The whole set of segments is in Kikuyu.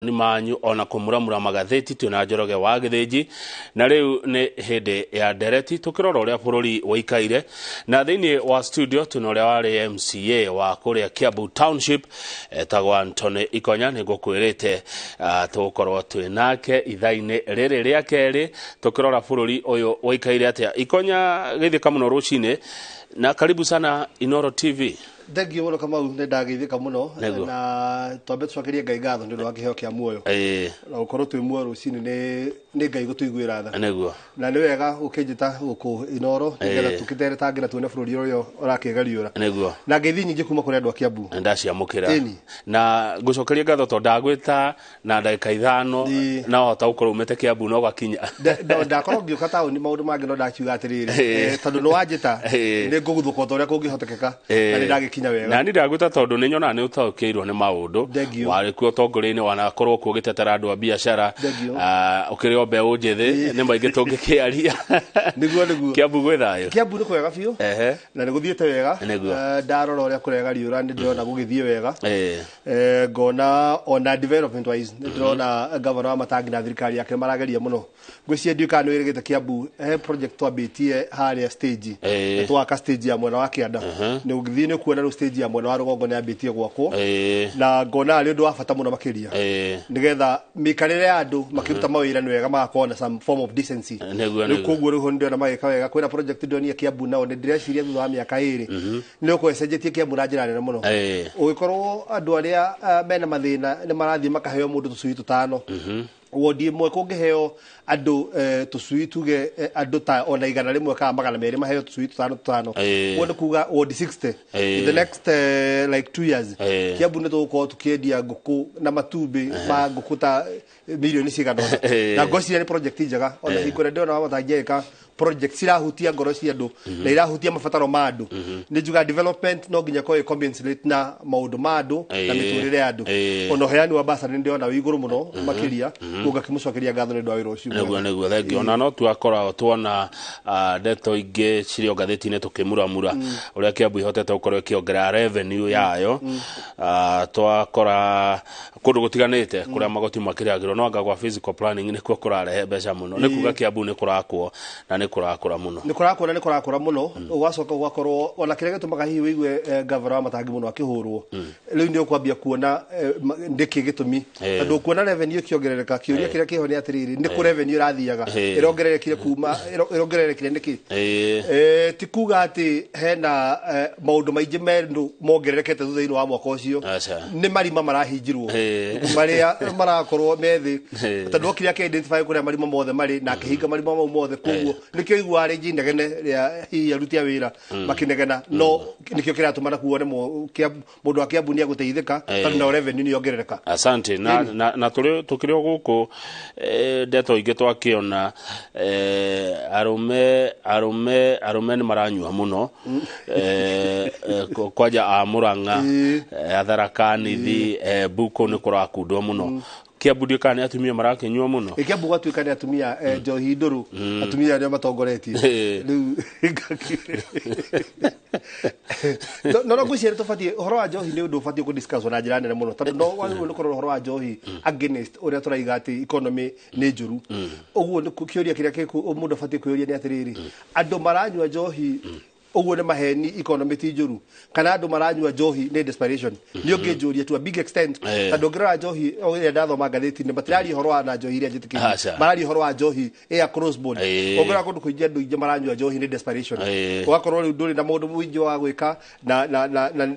Ni manyu ona kũmuramura magathĩti. Twĩna Njoroge wa Gĩthĩnji, na rĩu nĩ hĩndĩ ya ndereti tũkĩrora ũrĩa bũrũri ũikaire. Na thĩinĩ wa studio twĩna ũrĩa warĩ MCA wa kũrĩa Kiambu Township, etagwo Anthony Ikonya. Nĩ ngũkwĩrĩte tũgũkorwo twĩ nake ithaa-inĩ rĩrĩ rĩa kerĩ tũkĩrora bũrũri ũyũ ũikaire atĩa. Ikonya, geithĩka mũno rũcinĩ na karibu sana Inoro TV. Thengiũ mũno, Kamau, nĩ ndageithĩka mũno. Na twambe tũcokerie Ngai ngatho nĩ ũndũ wa kĩheo kĩa muoyo na gũkorwo twĩ muoyo rũcinĩ nĩ Ngai gũtũiguĩra tha. Na nĩ wega ũkĩnjĩta gũkũ Inoro nĩgetha tũkĩteretange na tuone bũrũri ũrĩa ũrakĩgariũra. Na ngeithi nyingĩ kuma kũrĩ andũ a Kiambu. Ndaciamũkĩra. Na ngũcokeria ngatho tondũ ndagwĩta na ndagĩka 5 na wahota gũkorwo umĩte Kiambu na ũgakinya. Ndakorwo ngĩũka taũni maũndũ mangĩ, no ndakiuga atĩrĩrĩ, tondũ nĩ wanjĩta, nĩ ngũguthũka o ta ũrĩa kũngĩhotekeka, na nĩ ndagĩkinya wega. Na ni ndagwĩta tondũ nĩ nyonaga nĩ ũtaũkĩirwo nĩ maũndũ. Thengiũ. Warĩ kuo ũtongoria-inĩ, wanakorwo kuo ũgĩtetera andũ a biacara. Thengiũ. Ũkĩrĩ o mbeũ njĩthĩ, nĩ maingĩ tũngĩkĩaria. Nĩguo. Kiambu gwĩ thayũ? Kiambu nĩ kwega biũ na nĩ gũthiĩte wega. Ndarora ũrĩa kũregariũra, nĩ ndĩrona gũgĩthiĩ wega. Ngona ona development wise nĩ ndĩrona governor wa Matangi na thirikari yake marageria mũno. Ngwĩciria ndiũĩ kana nĩ wĩrĩgĩte Kiambu he project twambĩtie harĩa stage. Nĩ twaka stage ya mwena wa kĩanda, nĩ ũgĩthiĩ nĩ ũkuona rĩu stage ya mwena wa rũgongo nĩ yambĩtie gwakwo. Na ngona arĩ ũndũ wa bata mũno makĩria nĩgetha mĩikarĩre ya andũ makĩruta mawĩra nĩ wega magakorwo na some form of decency. Rĩu koguo rĩu ho nĩ ndĩrona magĩka wega. Kwĩna project ndĩronire Kiambu, nao nĩ ndĩreciria thutha wa mĩaka 2 nĩ ũkorwo ĩcenjetie Kiambu na njĩra nene mũno. Ũgĩkorwo andũ arĩa mena mathĩna nĩ marathiĩ makaheo mũndũ tũcui tũtano wondi ĩmwe, kũngĩheo andũ tũcui tuge andũ ta ona 100 kana 200 maheo tũcui tũtano tũtano, ũguo nĩ kuga wondi 60 in the next like 2 years Kiambu nĩ tũgũkorwo tũkĩendia ngũkũ na matumbĩ ma ngũkũ ta milioni cigana ũna. Na ngwĩciria nĩ project njega ona hingo ĩrĩa ndĩrona Wamatangi agĩka project cirahutia ngoro cia andũ na irahutia mabataro ma andũ. Nĩ njuga development no nginya ĩkorwo ĩ commensurate na maũndũ ma andũ na mĩtũrĩre ya andũ. Ona ũheani wa bursary nĩ ndĩrona wĩ igũrũ mũno makĩria, koguo ngakĩmũcokeria ngatho nĩ ũndũ wa wĩra ũcio mwega. Nĩguo, thengiũ. Ona no twakoragwo tuona ndeto ingĩ cirĩ o ngathĩti-inĩ tũkĩmuramura ũrĩa Kiambu ihotete gũkorwo ĩkĩongerera revenue yayo. Twakora kũndũ gũtiganĩte kũrĩa magoti makĩrĩhagĩrwo, no anga gwa physical planning nĩkuo kũrarehe mbeca mũno. Nĩ kuga Kiambu nĩ kũrakwo na nĩ kũrakũra mũno. Nĩ kũrakũra, nĩ kũrakũra mũno. Ũgacoka ũgakorwo ona kĩrĩa gĩtũmaga hihi wĩigue gavana wa Matangi mũno akĩhũrwo rĩu nĩ ũkwambia kuona nĩkĩ gĩtũmi, tondũ ũkuona revenue ĩkĩongerereka. Kĩũria kĩrĩa kĩho nĩ atĩrĩrĩ, nĩ kũ revenue ĩrathiaga? Ĩrongererekire kuma ĩrongererekire nĩkĩ? Ti kuga atĩ hena maũndũ maingĩ mendũ mongererekete thutha-inĩ wa mwaka ũcio. Aca. Nĩ marima marahingirwo marĩa marakorwo methĩ, tondũ okire akĩ-identify kũrĩa marima mothe marĩ na akĩhinga marima mau mothe. Koguo nĩkĩo iguaga rĩngĩ inegene rĩa hihi aruti a wĩra makĩnegena, no nĩkĩo kĩratũma na kuone mũndũ wa Kiambu nĩ egũteithĩka, tondũ nao revenue nĩ yongerereka. Asante. Na tũrĩ tũkĩrĩ o gũkũ, ndeto ingĩ twakĩona, arũme nĩ maranyua mũno, kwanja a Mũrang'a, a Tharaka Nithi, Buko nĩ kũrakundwo mũno. Kiambu ndiũ kana nĩ atumia marakĩnyua mũno. Ĩ, Kiambu gwatuĩka nĩ atumia, njohi ndũrũ, atumia nĩo matongoretie rĩu. No ngwĩciria nĩ tũbatiĩ, ũhoro wa njohi nĩ ũndũ ũbatiĩ kũ-discuss na njĩra nene mũno, tondũ no wagĩrĩirwo nĩ kũrora ũhoro wa njohi against ũrĩa tũraiga atĩ economy nĩ njũru. Ũguo nĩ kĩũria kĩrĩa mũndũ abatiĩ kwĩyũria nĩ atĩrĩrĩ, andũ maranyua njohi ũguo nĩ maheni economy ti njũru, kana andũ maranyua njohi nĩ desperation? Nĩ ũngĩnjũria, to a big extent, tondũ ũngĩrora njohi ĩrĩa ndathoma ngathĩti-inĩ, matiraria ũhoro wa na njohi ĩrĩa njĩtĩkĩtie, mararia ũhoro wa njohi ĩ across board. Ũngĩrora kũndũ kũingĩ, andũ aingĩ maranyua njohi nĩ desperation. Ũgakorwo rĩu ndũrĩ na maũndũ mũingĩ wa gwĩka na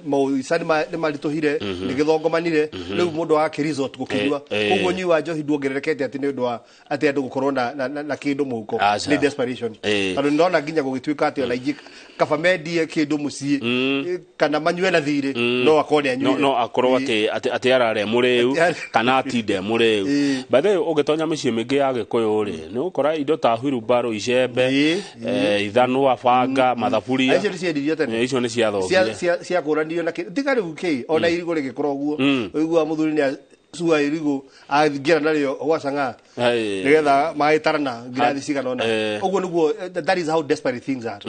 maica nĩ maritũhire, nĩ gĩthongomanire, rĩu mũndũ agakĩ resort gũkĩnyua. Koguo ũnyui wa njohi nduongererekete atĩ nĩ ũndũ wa atĩ andũ gũkorwo na kĩndũ mũhuko. Aca. Nĩ desperation, tondũ nĩndona nginya gũgĩtuĩka atĩ ona ingĩ kaba mendie kĩndũ mũciĩ, kana manyue na thirĩ, no akorwo nĩ no anyuire. No akorwo atĩ arare mũrĩu kana atinde mũrĩu. By the way, ũngĩtonya mĩciĩ mĩingĩ ya Gĩkũyũ rĩ, nĩ ũgũkora indo ta wheelbarrow, icembe, ithanwa, banga, mathaburia. Icio nĩ ciendirio tene. Icio nĩ ciathokire. Ciakũranirio na tiga rĩu kĩ ona irigũ rĩgĩkũra ũguo, ũiguaga mũthuri nĩ acua irigũ angĩra narĩo gwa cang'aa nĩgetha magĩtarana ngirathi cigana ũna. Ũguo nĩguo, that is how desperate things are.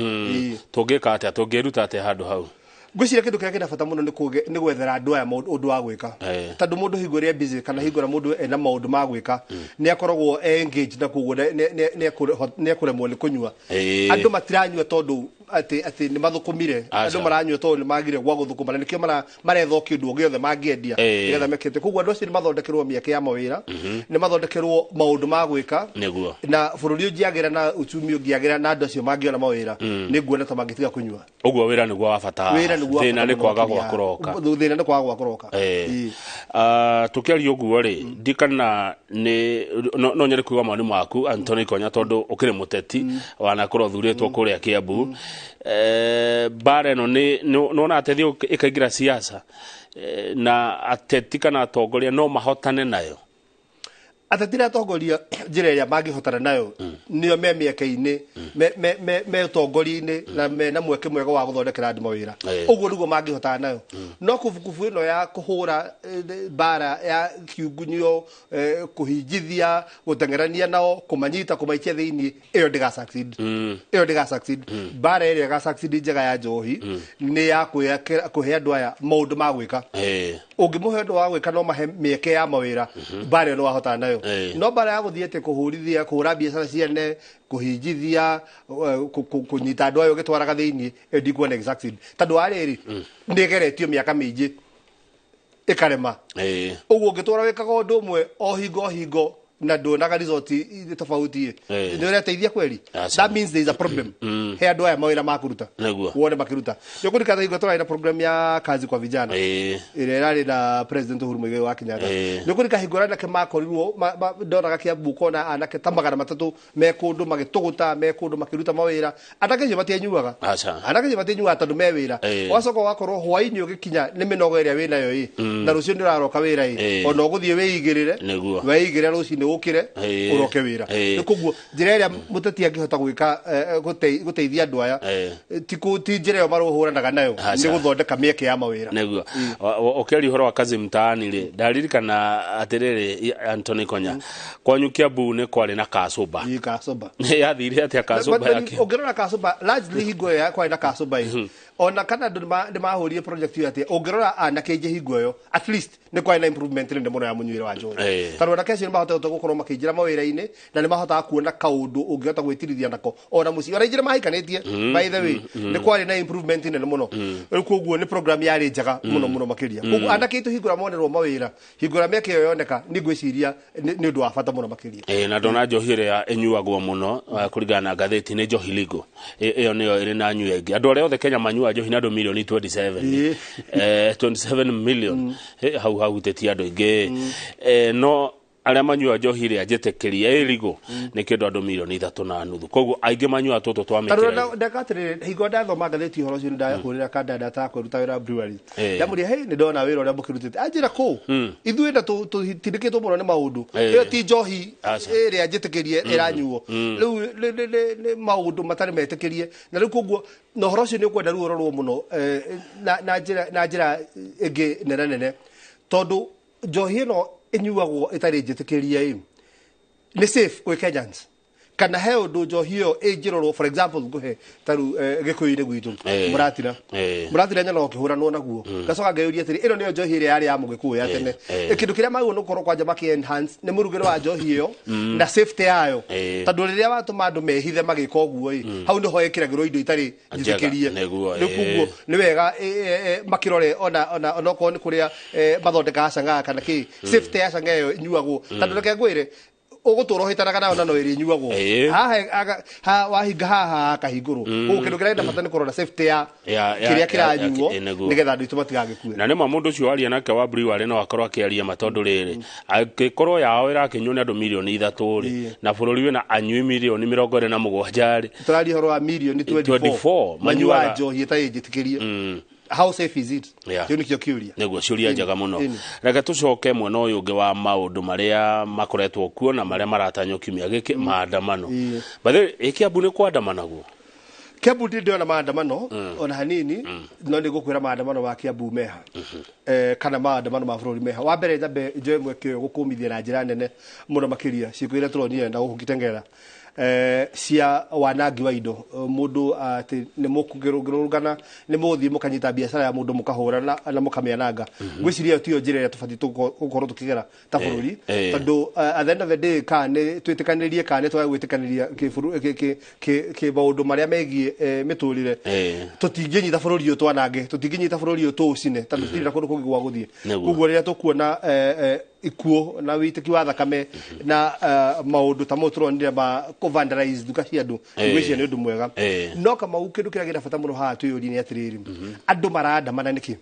Tũngĩka atĩa? Tũngĩruta atĩa handũ hau? Ngwĩciria kĩndũ kĩrĩa kĩna bata mũno nĩ gwethera andũ aya ũndũ wa gwĩka, tondũ mũndũ hingo ĩrĩa busy kana hingo ĩrĩa mũndũ ena maũndũ ma gwĩka nĩ akoragwo engaged, na koguo nĩ ekũremwo nĩ kũnyua. Andũ matiranyua tondũ atĩ nĩ mathũkũmire, andũ maranyua tondũ nĩ magire gwa gũthũkũma, na nĩkĩo maretha o kĩndũ o gĩothe mangĩendia nĩgetha mekĩte. Koguo andũ acio nĩ mathondekerwo mĩeke ya mawĩra, nĩ mathondekerwo maũndũ ma gwĩka, na bũrũri ũngĩagĩra na uchumi ũngĩagĩra na andũ acio mangĩona mawĩra, nĩ nguona ta mangĩtiga kũnyua. Ũguo wĩra nĩguo wa bata. Wĩra nĩguo wa Thĩna bata nĩ mũno kwaga makĩria. gwa kũroka. Thĩna nĩ kwaga gwa kũroka. Tũkĩaria ũguo rĩ, ndikana nĩ no nyende kuiga mawoni maku Anthony Konya, tondũ ũkĩrĩ mũteti wanakorwo ũthurĩtwo kũrĩa Kiambu. Mbara ĩno nĩ nĩwona ateti ĩkaingĩra siasa, na ateti kana atongoria no mahotane nayo? Ateti na atongoria njĩra ĩrĩa mangĩhotana nayo nĩo me mĩeke-inĩ, me ũtongoria-inĩ na mena mweke mwega wa gũthondekera andũ mawĩra. Ũguo nĩguo mangĩhotana nayo. No kubukubu ĩno ya kũhũra mbara ya kiungunio, kũhinjithia, gũteng'erania nao, kũmanyita, kũmaikia thĩinĩ, ĩyo ndĩga succeed. Ĩyo ndĩga succeed. Mbara ĩrĩa ĩga succeed njega ya njohi nĩ ya kũhe andũ aya maũndũ ma gwĩka. Ũngĩmũhe ũndũ wa gwĩka no mahe mĩeke ya mawĩra, mbara ĩyo nĩ wahotana nayo. No mbara ya gũthiĩ atĩ kũhũrithia, kũhũra biacara ciene, kũhinjithia, kũnyita andũ aya ũgĩtwaraga thĩinĩ, ĩyo ndikuona ĩgĩ succeed. Tondũ wa rĩrĩ, nĩ ĩgeretio mĩaka mĩingĩ ĩkarema. Ũguo ũngĩtwara wĩkaga ũndũ ũmwe o hingo o hingo na nduonaga result tofauti, nĩ ũrateithia kweri? That means there is a problem. He andũ aya mawĩra ma kũruta, wone makĩruta. Nĩ ũkũririkana hingo tũrarĩ na program ya kazi kwa vijana ĩrĩa ĩrarĩ na President Uhuru Muigai wa Kenyatta? Nĩ ũkũririkana hingo ĩrĩa anake makorirwo ndonaga Kiambu kona anake ta 300 me kũndũ magĩtũgũta, me kũndũ makĩruta mawĩra. Anake acio matianyuaga. Anake acio matianyuaga tondũ me wĩra. Ũgacoka ũgakorwo hwaĩ-inĩ ũgĩkinya nĩ mĩnogo ĩrĩa wĩnayo ĩ, na rũciũ nĩ ũraroka wĩra ĩ, ona ũgũthiĩ wĩigĩrĩre, weigĩrĩra rũcinĩ ũkĩre ũroke wĩra. Nĩ koguo njĩra ĩrĩa mũteti angĩhota gwĩka gũteithia andũ aya, ti njĩra ĩyo marũhũranaga nayo, nĩ gũthondeka mĩeke ya mawĩra. Nĩguo. Ũkĩaria ũhoro wa kazi mtaani rĩ, ndaririkana atĩrĩrĩ, Anthony Konya, kwanyu Kiambu nĩ kwarĩ na kasũmba. Ĩ, kasũmba. Yathire atĩa kasũmba yake? Ũngĩrora kasũmba, largely hingo ĩyo kwarĩ na kasũmba ĩ, ona kana andũ nĩmahũrire project ĩyo atĩa, ũngĩrora anake aingĩ hingo ĩyo, at least nĩ kwarĩ na improvement nene mũno ya mũnyuĩre wa njohi. Tondũ anake acio nĩmahotete gũkorwo makĩingĩra mawĩra-inĩ na nĩmahotaga kuona kaũndũ ũngĩhota gwĩtirithia nako ona mũciĩ, ona aingĩ nĩmahikanĩtie, by the way, nĩ kwarĩ na improvement nene mũno. Rĩu koguo nĩ program yarĩ njega mũno mũno makĩria. Koguo anake aitũ hingo ĩrĩa monerwo mawĩra, hingo ĩrĩa mĩeke ĩyo yoneka, nĩ ngwĩciria nĩ ũndũ wa bata mũno makĩria. Na ndona njohi ĩrĩa ĩnyuagwo mũno kũringana na ngathĩti nĩ njohi legal. Ĩyo nĩyo ĩrĩ na anyui aingĩ. Andũ arĩa othe Kenya manyuaga njohi nĩ andũ milioni 27. 27 million. Hau hahutĩtie andũ aingĩ. No arĩa manyuaga njohi ĩrĩa njĩtĩkĩrie ĩ legal nĩ kĩndũ andũ milioni 3.5. Koguo aingĩ manyuaga tũtũ twa Tondũ mĩkĩra. Ndeka atĩrĩrĩ, hingo ndathoma ngathĩti ũhoro ũcio nĩndahũrĩra kandanda ta kũruta wĩra brewery. Ndamũria, hey, nĩ ndona wĩra ũrĩa mũkĩrutĩte. Anjĩra kũ? Ithuĩ na tũtindĩkĩtwo mũno nĩ maũndũ. Ĩyo ti njohi ĩrĩa njĩtĩkĩrie ĩranyuo. Rĩu nĩ maũndũ matarĩ metĩkĩrie. Na rĩu koguo na ũhoro ũcio nĩ ũkwenda rĩu ũrorwo mũno, na njĩra ĩngĩ nene nene. Tondũ njohi ĩno ĩnyuagwo ĩtarĩ njĩtĩkĩrie ĩ, nĩ safe kwĩ Kenyans. Kana he ũndũ njohi ĩyo ĩngĩrorwo, for example, ngũhe ta rĩu Gĩkũyũ-inĩ gwitũ, mũratira. Mũratira nyonaga ũkĩhũranwo naguo. Ngacoka ngeyũria atĩrĩ, ĩno nĩyo njohi ĩrĩa yarĩ ya Mũgĩkũyũ ya tene. Kĩndũ kĩrĩa magĩrĩirwo nĩ gũkorwo kwanja makĩ enhance nĩ mũrugĩre wa njohi ĩyo na safety yayo. Tondũ rĩrĩa watũma andũ mehithe magĩka ũguo ĩ, hau nĩho ĩkĩragĩrwo indo itarĩ Njega, njĩtĩkĩrie. nĩguo, Rĩu koguo nĩ wega makĩrore ona okorwo nĩ kũrĩa mathondekaga cang'aa kana kĩ, safety ya cang'aa ĩyo ĩnyuagwo. Tondũ reke ngwĩre, ũgũtũra ũhĩtanaga nayo na no ĩrĩnyuagwo. Haha, wahinga haha hakahingũrwo. Koguo kĩndũ kĩrĩa kĩna bata nĩ kũrora safety ya kĩrĩa kĩranyuo, nĩgetha andũ aitũ matigagĩkue. Na nĩma mũndũ ũcio waria nake wa brewery no akorwo akĩaria ma, tondũ rĩrĩ, angĩkorwo yao ĩrakĩnyuo nĩ andũ milioni 3 rĩ, na bũrũri wĩna anyui milioni 27 rĩ. Tũraria ũhoro wa milioni 24. 24, Manyuaga manyuaga njohi ĩtarĩ njĩtĩkĩrie. How safe is it? Kĩu nĩkĩo kĩũria. Nĩguo, ciũria njega mũno. Reke tũcoke mwena ũyũ ũngĩ wa maũndũ marĩa makoretwo kuo na marĩa maratanywo kiumia gĩkĩ, maandamano. By the way, ĩ Kiambu nĩ kwandamanagwo? Kiambu ndirĩ ndĩrona maandamano ona hanini, no nĩ ngũkwĩra maandamano ma Kiambu meha. Kana maandamano ma bũrũri meha. Wa mbere nyambe njoe mweke ũyũ gũkũmithia na njĩra nene mũno makĩria ciĩko iria tũronire na gũkũ Kitengela. Cia wanangi wa indo, mundu ati ni mukugirungana ni muthii mukanyita biacara ya mundu mukahura na mukamĩananga. Ngwĩciria tiyo njĩra ĩrĩa tũbatiĩ gũkorwo tũkĩgera ta bũrũri, tondũ at the end of the day, kana nĩ twĩtĩkanĩrie kana nĩ twage gwĩtĩkanĩria kĩ maũndũ marĩa megiĩ mĩtũrĩre, tũtingĩnyita bũrũri ũyũ twanange, tũtingĩnyita bũrũri ũyũ tũũcine, tondũ tũtirĩ na kũndũ kũngĩ gwa gũthiĩ. Koguo rĩrĩa tũkuona ikuũ na wĩitĩki wa thakame na maũndũ ta mau tũronire ma kũ-vandalize nduka cia andũ, ngwĩciria nĩ ũndũ mwega. No Kamau, kĩndũ kĩrĩa kĩna bata mũno haha twĩyũrie nĩ atĩrĩrĩ, andũ maraandamana nĩkĩ?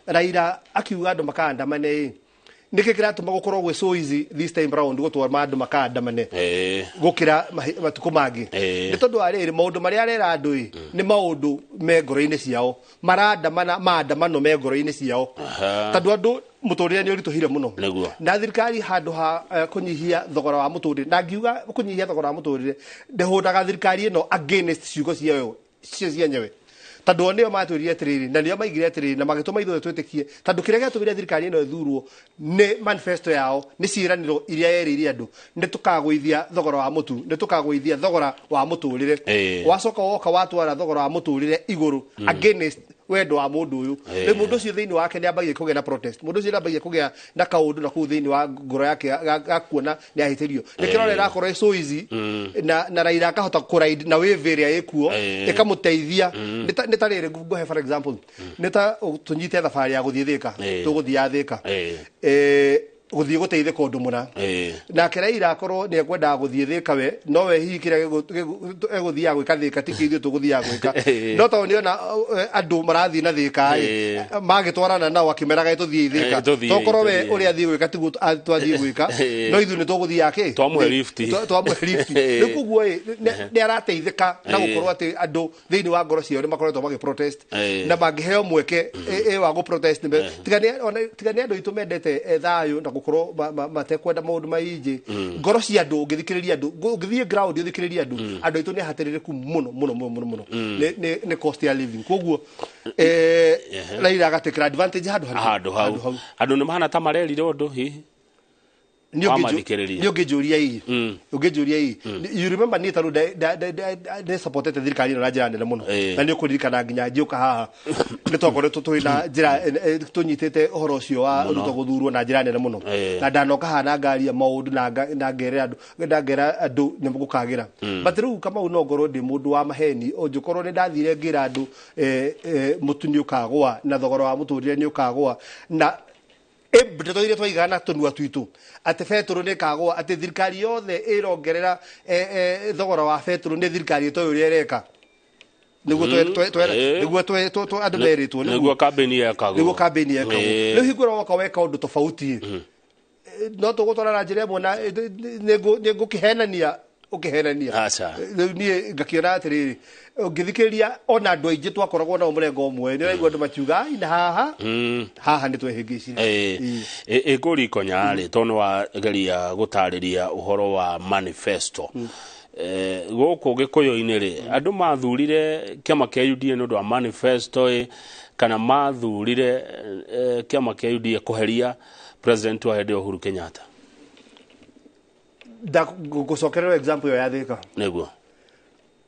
Raila akiuga andũ makaandamane ĩ, nĩkĩ kĩratũma gũkorwo gwĩ so easy this time round gũtwara andũ makaandamane gũkĩra matukũ mangĩ? Nĩ tondũ wa rĩrĩ, maũndũ marĩa arera andũ ĩ nĩ maũndũ me ngoro-inĩ ciao, marandamana maandamano me ngoro-inĩ ciao, tondũ andũ mũtũrĩre nĩ ũritũhire mũno. Na thirikari handũ ha kũnyihia thogora wa mũtũrĩre, na ngiuga kũnyihia thogora wa mũtũrĩre, ndĩhũnaga thirikari ĩno against ciugo ciayo cio cienyewe, tondũ o nĩo matwĩrire atĩrĩrĩ na nĩo maigire atĩrĩrĩ na magĩtũma ithuothe twĩtĩkie, tondũ kĩrĩa gĩatũmire thirikari ĩno ĩthurwo nĩ manifesto yao, nĩ ciĩranĩro iria yerĩire andũ: nĩ tũkagũithia thogora wa mũtu, nĩ tũkagũithia thogora wa mũtũrĩre. Wacoka woka watwara thogora wa mũtũrĩre igũrũ against wendo wa mũndũ ũyũ. Rĩu mũndũ ũcio thĩinĩ wake nĩ ambagia kũgĩa na protest, mũndũ ũcio nĩ ambagia kũgĩa na kaũndũ na kũu thĩinĩ wa ngoro yake ga kuona nĩ ahĩtĩrio. Nĩkĩo ũrona ĩrakorwo ĩ so easy na Raila akahota kũride na wave ĩrĩa ĩkuo ĩkamũteithia. Nĩ ta rĩrĩ, ngũhe for example, nĩ ta tũnyite thabarĩ ya gũthiĩ Thĩka, tũgũthiĩ Thĩka gũthiĩ gũteithĩka ũndũ mũna, nake Raila akorwo nĩ ekwendaga gũthiĩ Thĩka we, no we hihi kĩrĩa egũthiaga gwĩka Thĩka ti kĩo ithuĩ tũgũthiaga gwĩka. No tondũ nĩona andũ marathiĩ na Thĩka ĩ, magĩtwarana nao akĩmeraga tũthiĩ Thĩka. Tũthiĩ, Tokorwo we tũthiĩ. ũrĩa athiĩ gwĩka tiguo twathiĩ gwĩka, no ithuĩ nĩ tũgũthiaga kĩ. Twamũhe lift. Twamũhe lift. Rĩu koguo ĩ, nĩ arateithĩka na gũkorwo atĩ andũ thĩinĩ wa ngoro ciao nĩ makoretwo magĩ protest, na mangĩheo mweke wa gũ protest, tiga nĩ andũ aitũ mendete thayũ na gũkorwo matekwenda maũndũ maingĩ, ngoro cia andũ, ũngĩthikĩrĩria andũ, ũngĩthiĩ ground ũthikĩrĩrie andũ, andũ aitũ nĩ ahatĩrĩrĩku mũno mũno mũno mũno mũno nĩ cost ya living. Koguo Raila agatekera advantage handũ harĩkũ? Handũ hau andũ nĩ mahana ta marerire ũndũ hihi. Nĩ Wamathikĩrĩria. Nĩ ũngĩnjũria ii, ũngĩnjũria ii, you remember niĩ tarĩu ndĩ supportete thirikari ĩno na njĩra nene mũno, na nĩ ũkũririkana nginya ngĩũka haha nĩ twakoretwo tũrĩ na njĩra tũnyitĩte ũhoro ũcio wa Ruto gũthurwo na njĩra nene mũno, na ndanoka haha na ngaria maũndũ na ngerera andũ na ngera andũ nĩ gũkagĩra. But rĩu Kamau, no ngorwo ndĩ mũndũ wa maheni ũngĩkorwo nĩ ndathire ngĩra andũ mũtu nĩ ũkagũa na thogora wa mũtũrĩre nĩ ũkagũa, na ndeto iria twaigaga na tũnua twitũ atĩ betũrũ nĩ ĩkagũa, atĩ thirikari yothe ĩrongerera thogora wa betũrũ, nĩ thirikari ĩtoĩ ũrĩa ĩreka, nĩguo nĩguo andũ merĩtwo. Nĩguo kambĩni yekagwo. Nĩguo kambĩni yekagwo. Rĩu hingũra woka weka ũndũ tofauti, no tũgũtwara na njĩra ĩmwe na nĩ ngũkĩhenania ũkĩhenania. Aca. Rĩu niĩ ngakĩona atĩrĩrĩ, ũngĩthikĩrĩria ona andũ aingĩ twakoragwo nao mũrengo ũmwe, nĩ ũraigua andũ makiuga, "Ai, na haha haha nĩ twehĩngĩcire." Ĩkũri ikonya rĩ, tondũ nĩ wageria gũtarĩria ũhoro wa manifesto, gũkũ gĩkũyũ-inĩ rĩ, andũ mathurire kĩama kĩa UDA nĩ ũndũ wa manifesto ĩ, kana mathurire kĩama kĩa UDA kũheria president wa hĩndĩ ĩyo Uhuru Kenyatta? Ngũcokerera example ĩyo ya Thĩka.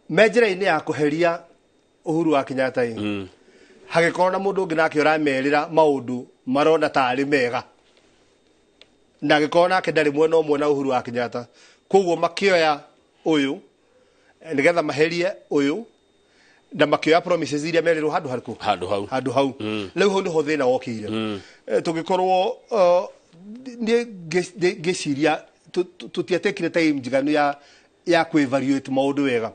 Me njĩra-inĩ ya kũheria Uhuru wa Kenyatta ĩ, hagĩkorwo na mũndũ ũngĩ nake ũramerĩra maũndũ marona tarĩ mega, na agĩkorwo nake ndarĩ mwena ũmwe na Uhuru wa Kenyatta, koguo makĩoya ũyũ nĩgetha maherie ũyũ, na makĩoya promises iria merĩrwo handũ harĩkũ? Handũ hau. Handũ hau. Rĩu hau nĩho thĩna wokĩire. Tũgĩkorwo niĩ ngĩciria tũtiatekire time njiganu ya kwĩ-evaluate maũndũ wega,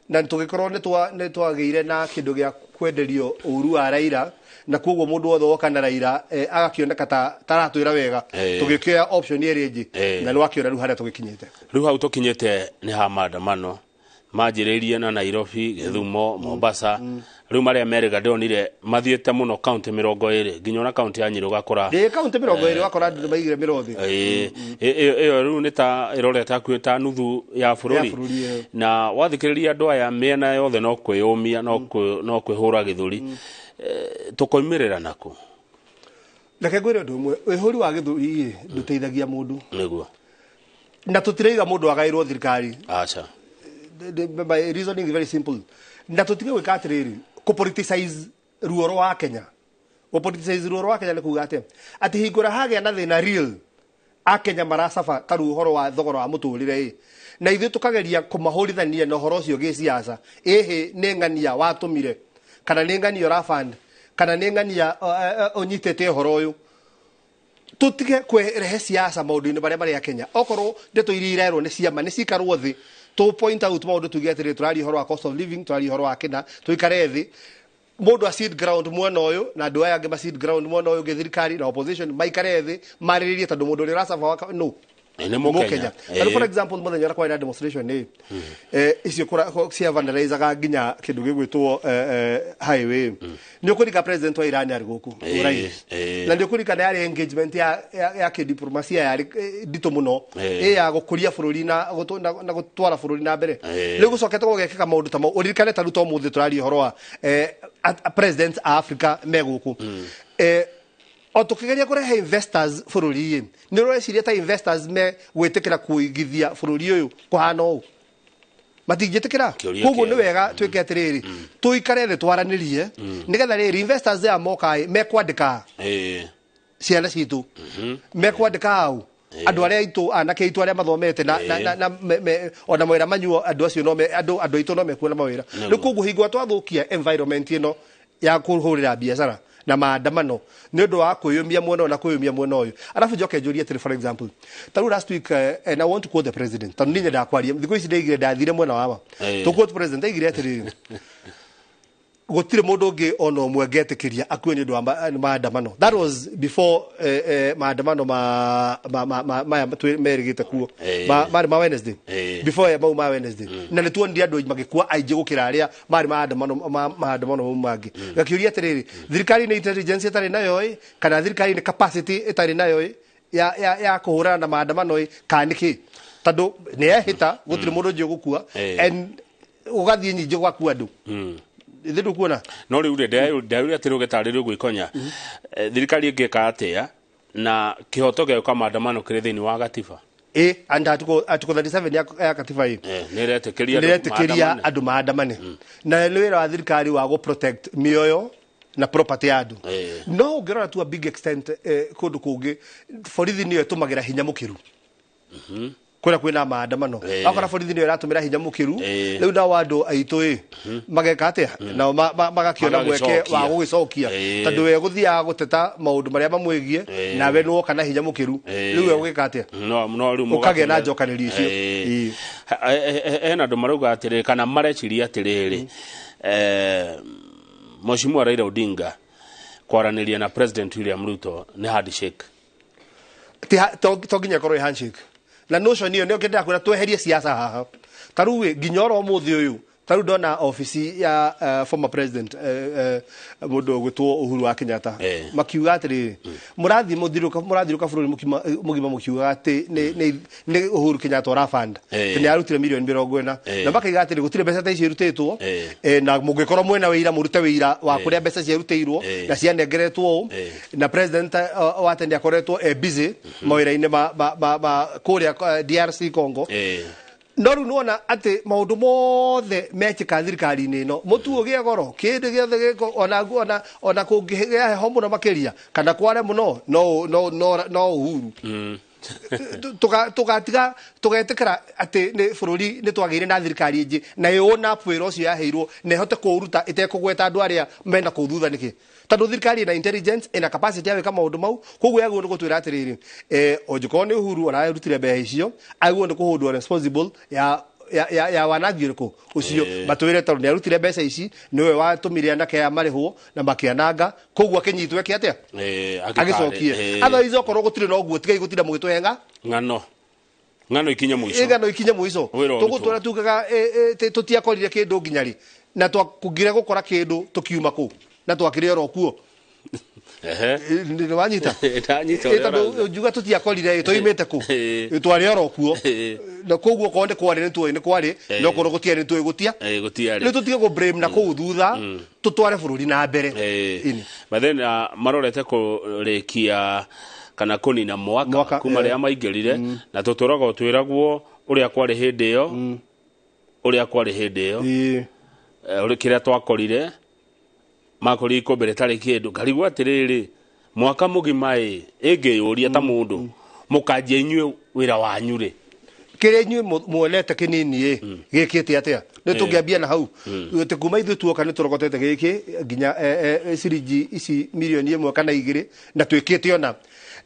na tũgĩkorwo nĩ twagĩire na kĩndũ gĩa kwenderio ũru wa Raila, na koguo mũndũ wothe woka na Raila agakĩoneka ta taratwĩra wega. Tũgĩkĩoya option ĩrĩa ĩngĩ, na nĩ wakĩona rĩu harĩa tũgĩkinyĩte. Rĩu hau tũkinyĩte nĩ ha maandamano manjĩrĩirie na Nairobi, Gĩthumo, Mombasa, rĩu marĩa merĩga ndĩronire mathiĩte mũno kaunti 20, nginya ona kaunti ya Nyĩrĩ ũgakora. Ndĩ kaunti 20 wakora andũ nĩ maigire mĩrothi. Ĩyo rĩu nĩ ta ĩrorete hakuhĩ ta nuthu ya bũrũri. Ya bũrũri, ĩyo. Na wathikĩrĩria andũ aya mĩena yothe no kwĩyũmia, no kwĩhũra gĩthũri. Tũkoimĩrĩra nakũ? Reke ngwĩre ũndũ ũmwe, wĩhũri wa gĩthũri ĩ ndũteithagia mũndũ. Na tũtiraiga mũndũ agaĩrwo thirikari. Aca. My reasoning is very simple. Na tũtige gwĩka atĩrĩrĩ, kũ-politicize ruo rwa Kenya. Gũ-politicize ruo rwa Kenya nĩ kuga atĩa? Atĩ hingo ĩrĩa hagĩa na thĩna real, akenya maracaba ta rĩu ũhoro wa thogora wa mũtũrĩre ĩ, na ithuĩ tũkageria kũmahũrithania na ũhoro ũcio gĩciaca, ĩhĩ nĩ ng'ania watũmire, kana nĩ ng'ania ũraband, kana nĩ ng'ania ũnyitĩte ũhoro ũyũ. Tũtige kwerehe siasa maũndũ-inĩ marĩa marĩ Kenya. Okorwo ndeto iria irerwo nĩ ciama nĩ cikarwo thĩ, tũ point out maũndũ tuge atĩrĩ, tũraria ũhoro wa cost of living, tũraria ũhoro wa kĩna, tũikare thĩ, mũndũ a seed ground mwena ũyũ na andũ aya angĩ ma seed ground mwena ũyũ ũngĩ, thirikari na opposition maikare thĩ marĩrĩrie, tondũ mũndũ ũrĩa ũracaba no Nĩ Mũkenya. Tondũ for example, mũthenya ũrĩa kwarĩ na demonstration ĩ, icio cia vandalizaga nginya kĩndũ gĩgwĩtwo highway, nĩ ũkũrika president wa Iran arĩ gũkũ, rais, na nĩ ũkũrika yarĩ engagement ya kĩdiplomasia yarĩ nditũ mũno, ĩ ya gũkũria bũrũri na gũtwara bũrũri na mbere. Rĩu gũcokete gũgekĩka maũndũ ta mau. Ũririkane ta rĩu to mũthĩ tũraria ũhoro wa presidents a Africa me gũkũ, o tũkĩgeria kũrehe investors bũrũri-ĩ, nĩ ũreciria ta investors me gwĩtĩkĩra kũigithia bũrũri ũyũ kũhana ũũ? Matingĩtĩkĩra. Kĩũria Koguo nĩ kĩega. wega twĩke atĩrĩrĩ, tũikare thĩ twaranĩrie, nĩgetha rĩrĩ investors aya moka ĩ, mekwandĩka ciana citũ, mekwandĩka au andũ arĩa aitũ, anake aitũ arĩa mathomete na ona mawĩra manyuo, andũ acio no andũ aitũ no mekuona mawĩra. Rĩu koguo hingo ĩrĩa twathukia environment ĩno ya kũhũrĩra biacara na maandamano nĩ ũndũ wa kwĩyũmia mwena ũyũ na kwĩyũmia mwena ũyũ, arabu njoke njũrie atĩrĩ, for example, ta rĩu last week, and I want to quote the president, tondũ niĩ nyendaga kwaria thikũ ici, ndaigire ndathire mwena wa ma to quote president, aigire atĩrĩrĩ, gũtirĩ mũndũ ũngĩ ona ũmwe ngetĩkĩria akue nĩ ũndũ wa maandamano. That was before maandamano maya merĩgĩte kuo. Marĩ ma Wednesday, before mau ma Wednesday, na nĩ tuonire andũ magĩkua aingĩ gũkĩra arĩa marĩ maandamano maandamano mau mangĩ. Ngakĩũria atĩrĩrĩ, thirikari nĩ intelligence ĩtarĩ nayo ĩ, kana thirikari nĩ capacity ĩtarĩ nayo ĩ ya kũhũrana na maandamano ĩ, kana nĩ kĩ? Tondũ nĩ yehĩta gũtirĩ mũndũ ũngĩ ũgũkua, and ũgathiĩ nyingĩ gwakua andũ ithe ndũkuona. No rĩu rĩ, ndĩraũria atĩrĩ, ũgĩtarĩrio gwĩkonya, thirikari ĩngĩka atĩa na kĩhoto gĩa gwĩka maandamano kĩrĩ thĩinĩ wa gatiba? Ĩ, and article 37 ya katiba ĩ Nĩ ĩretĩkĩria andũ nĩretĩkĩria maandamane. Andũ maandamane, na nĩ wĩra wa thirikari wa gũ protect mĩoyo na property ya andũ. No ũngĩrora to a big extent, kũndũ kũngĩ borithi nĩyo ĩtũmagĩra hinya mũkĩru kũrĩa kwĩna maandamano. Akora borithi nĩyo ĩratũmĩra hinya mũkĩru, rĩu nao andũ aitũ ĩ mageka atĩa? Nao magakĩona mweke Magagĩcokia. Wa gũgĩcokia, tondũ we gũthiaga gũteta maũndũ marĩa mamwĩgiĩ, nawe nĩwoka na hinya mũkĩru. Rĩu we ũgĩka atĩa? No rĩu Ũkagĩa na njokanĩrio icio. Hena andũ marauga atĩrĩrĩ, kana mareciria atĩrĩrĩ, Mheshimiwa Raila Odinga kwaranĩria na President William Ruto nĩ handshake. To nginya ĩkorwo ĩ handshake na notion ĩyo nĩyo ngĩendaga kwĩra tweherie siasa haha. Ta rĩu ĩ, nginya oro ũmũthĩ ũyũ, ta rĩu ndona obici ya former president, mũndũ ũgwĩtwo Uhuru wa Kenyatta, makiuga atĩrĩrĩ, mũrathiĩ mũrathiũrũka bũrũri mũgima mũkiugaga atĩ nĩ Uhuru Kenyatta ũrabanda, atĩ nĩ arutire mirioni 40, na makaiga atĩrĩ, gũtirĩ mbeca ta icio irutĩtwo, na mũngĩkorwo mwena wĩira, mũrute wĩira wa kũrĩa mbeca ciarutĩirwo na cianengeretwo ũũ. Na president wa tene akoretwo e busy mawĩra-inĩ ma kũrĩa DRC Congo. No rĩu nĩwona atĩ maũndũ mothe mekĩka thirikari-inĩ ĩno, mũtu ũgĩe goro, kĩndũ gĩothe gĩko, ona kũngĩgĩa heho mũno makĩria kana kware mũno, no Uhuru. Tũgatiga tũgetĩkĩra atĩ nĩ bũrũri nĩ twagĩire na thirikari ĩngĩ na ĩũna wĩra ũcio yaheirwo na ĩhote kũũruta ĩtekũgweta andũ arĩa mena kũu thutha nĩkĩ? Tondũ thirikari ĩna intelligence, ĩna capacity ya gwĩka maũndũ mau. Koguo yagĩrĩirwo nĩ gũtwĩra atĩrĩrĩ, ũngĩkorwo nĩ Uhuru ararutire mbeca icio, agĩrĩirwo nĩ kũhũndwo responsible ya wanangi ũrĩkũ ũcio, matwĩre tondũ nĩ arutire mbeca ici, nĩwe watũmire anake aya marĩhwo na makĩananga, koguo akĩnyitwo eke atĩa? Agĩcokie. Otherwise okorwo gũtirĩ na ũguo, tigai gũtinda mũgĩtũhenga Ng'ano ikinye mũico. Ĩng'ano ikinye mũico. Wĩra ũrutwo. Tũgũtũra tugaga tũtiakorire kĩndũ nginya rĩ, na twakũngire gũkora kĩndũ tũkiuma kũu na twakĩrĩ oro kuo. Nĩ wanyita? Ndanyita ũrĩa Tondũ ũrauga. njuga tũtiakorire ĩ, tũimĩte kũ? Twarĩ oro kuo. Na koguo okorwo nĩ kwarĩ nĩ tuoĩ nĩ kwarĩ, na okorwo gũtiarĩ nĩ tuoĩ gũtia. Gũtiarĩ. Rĩu tũtige kũ blame na kũu thutha, tũtware bũrũri na mbere. Ĩni. But then marorete kũrĩkia kana kũnina mwaka, Mwaka, kuma rĩrĩa maingĩrire, na tũtũraga twĩragwo ũrĩa kwarĩ hĩndĩ ĩyo. Ũrĩa kwarĩ hĩndĩ ĩyo, ũrĩa kĩrĩa twakorire makorire ikũmbĩ rĩtarĩ kĩndũ, ngarigwo atĩrĩrĩ, mwaka mũgima ĩ ĩngĩyũria ta mũndũ mũkanjia inyuĩ wĩra wanyu rĩ, kĩrĩa inyuĩ muonete kĩnini ĩ gĩkĩte atĩa? Nĩ tũngĩambia na hau atĩ kuma ithuĩ tuoka nĩ tũrogotete gĩkĩ nginya ciringi ici mirioni 1 kana 2 na twĩkĩte ona.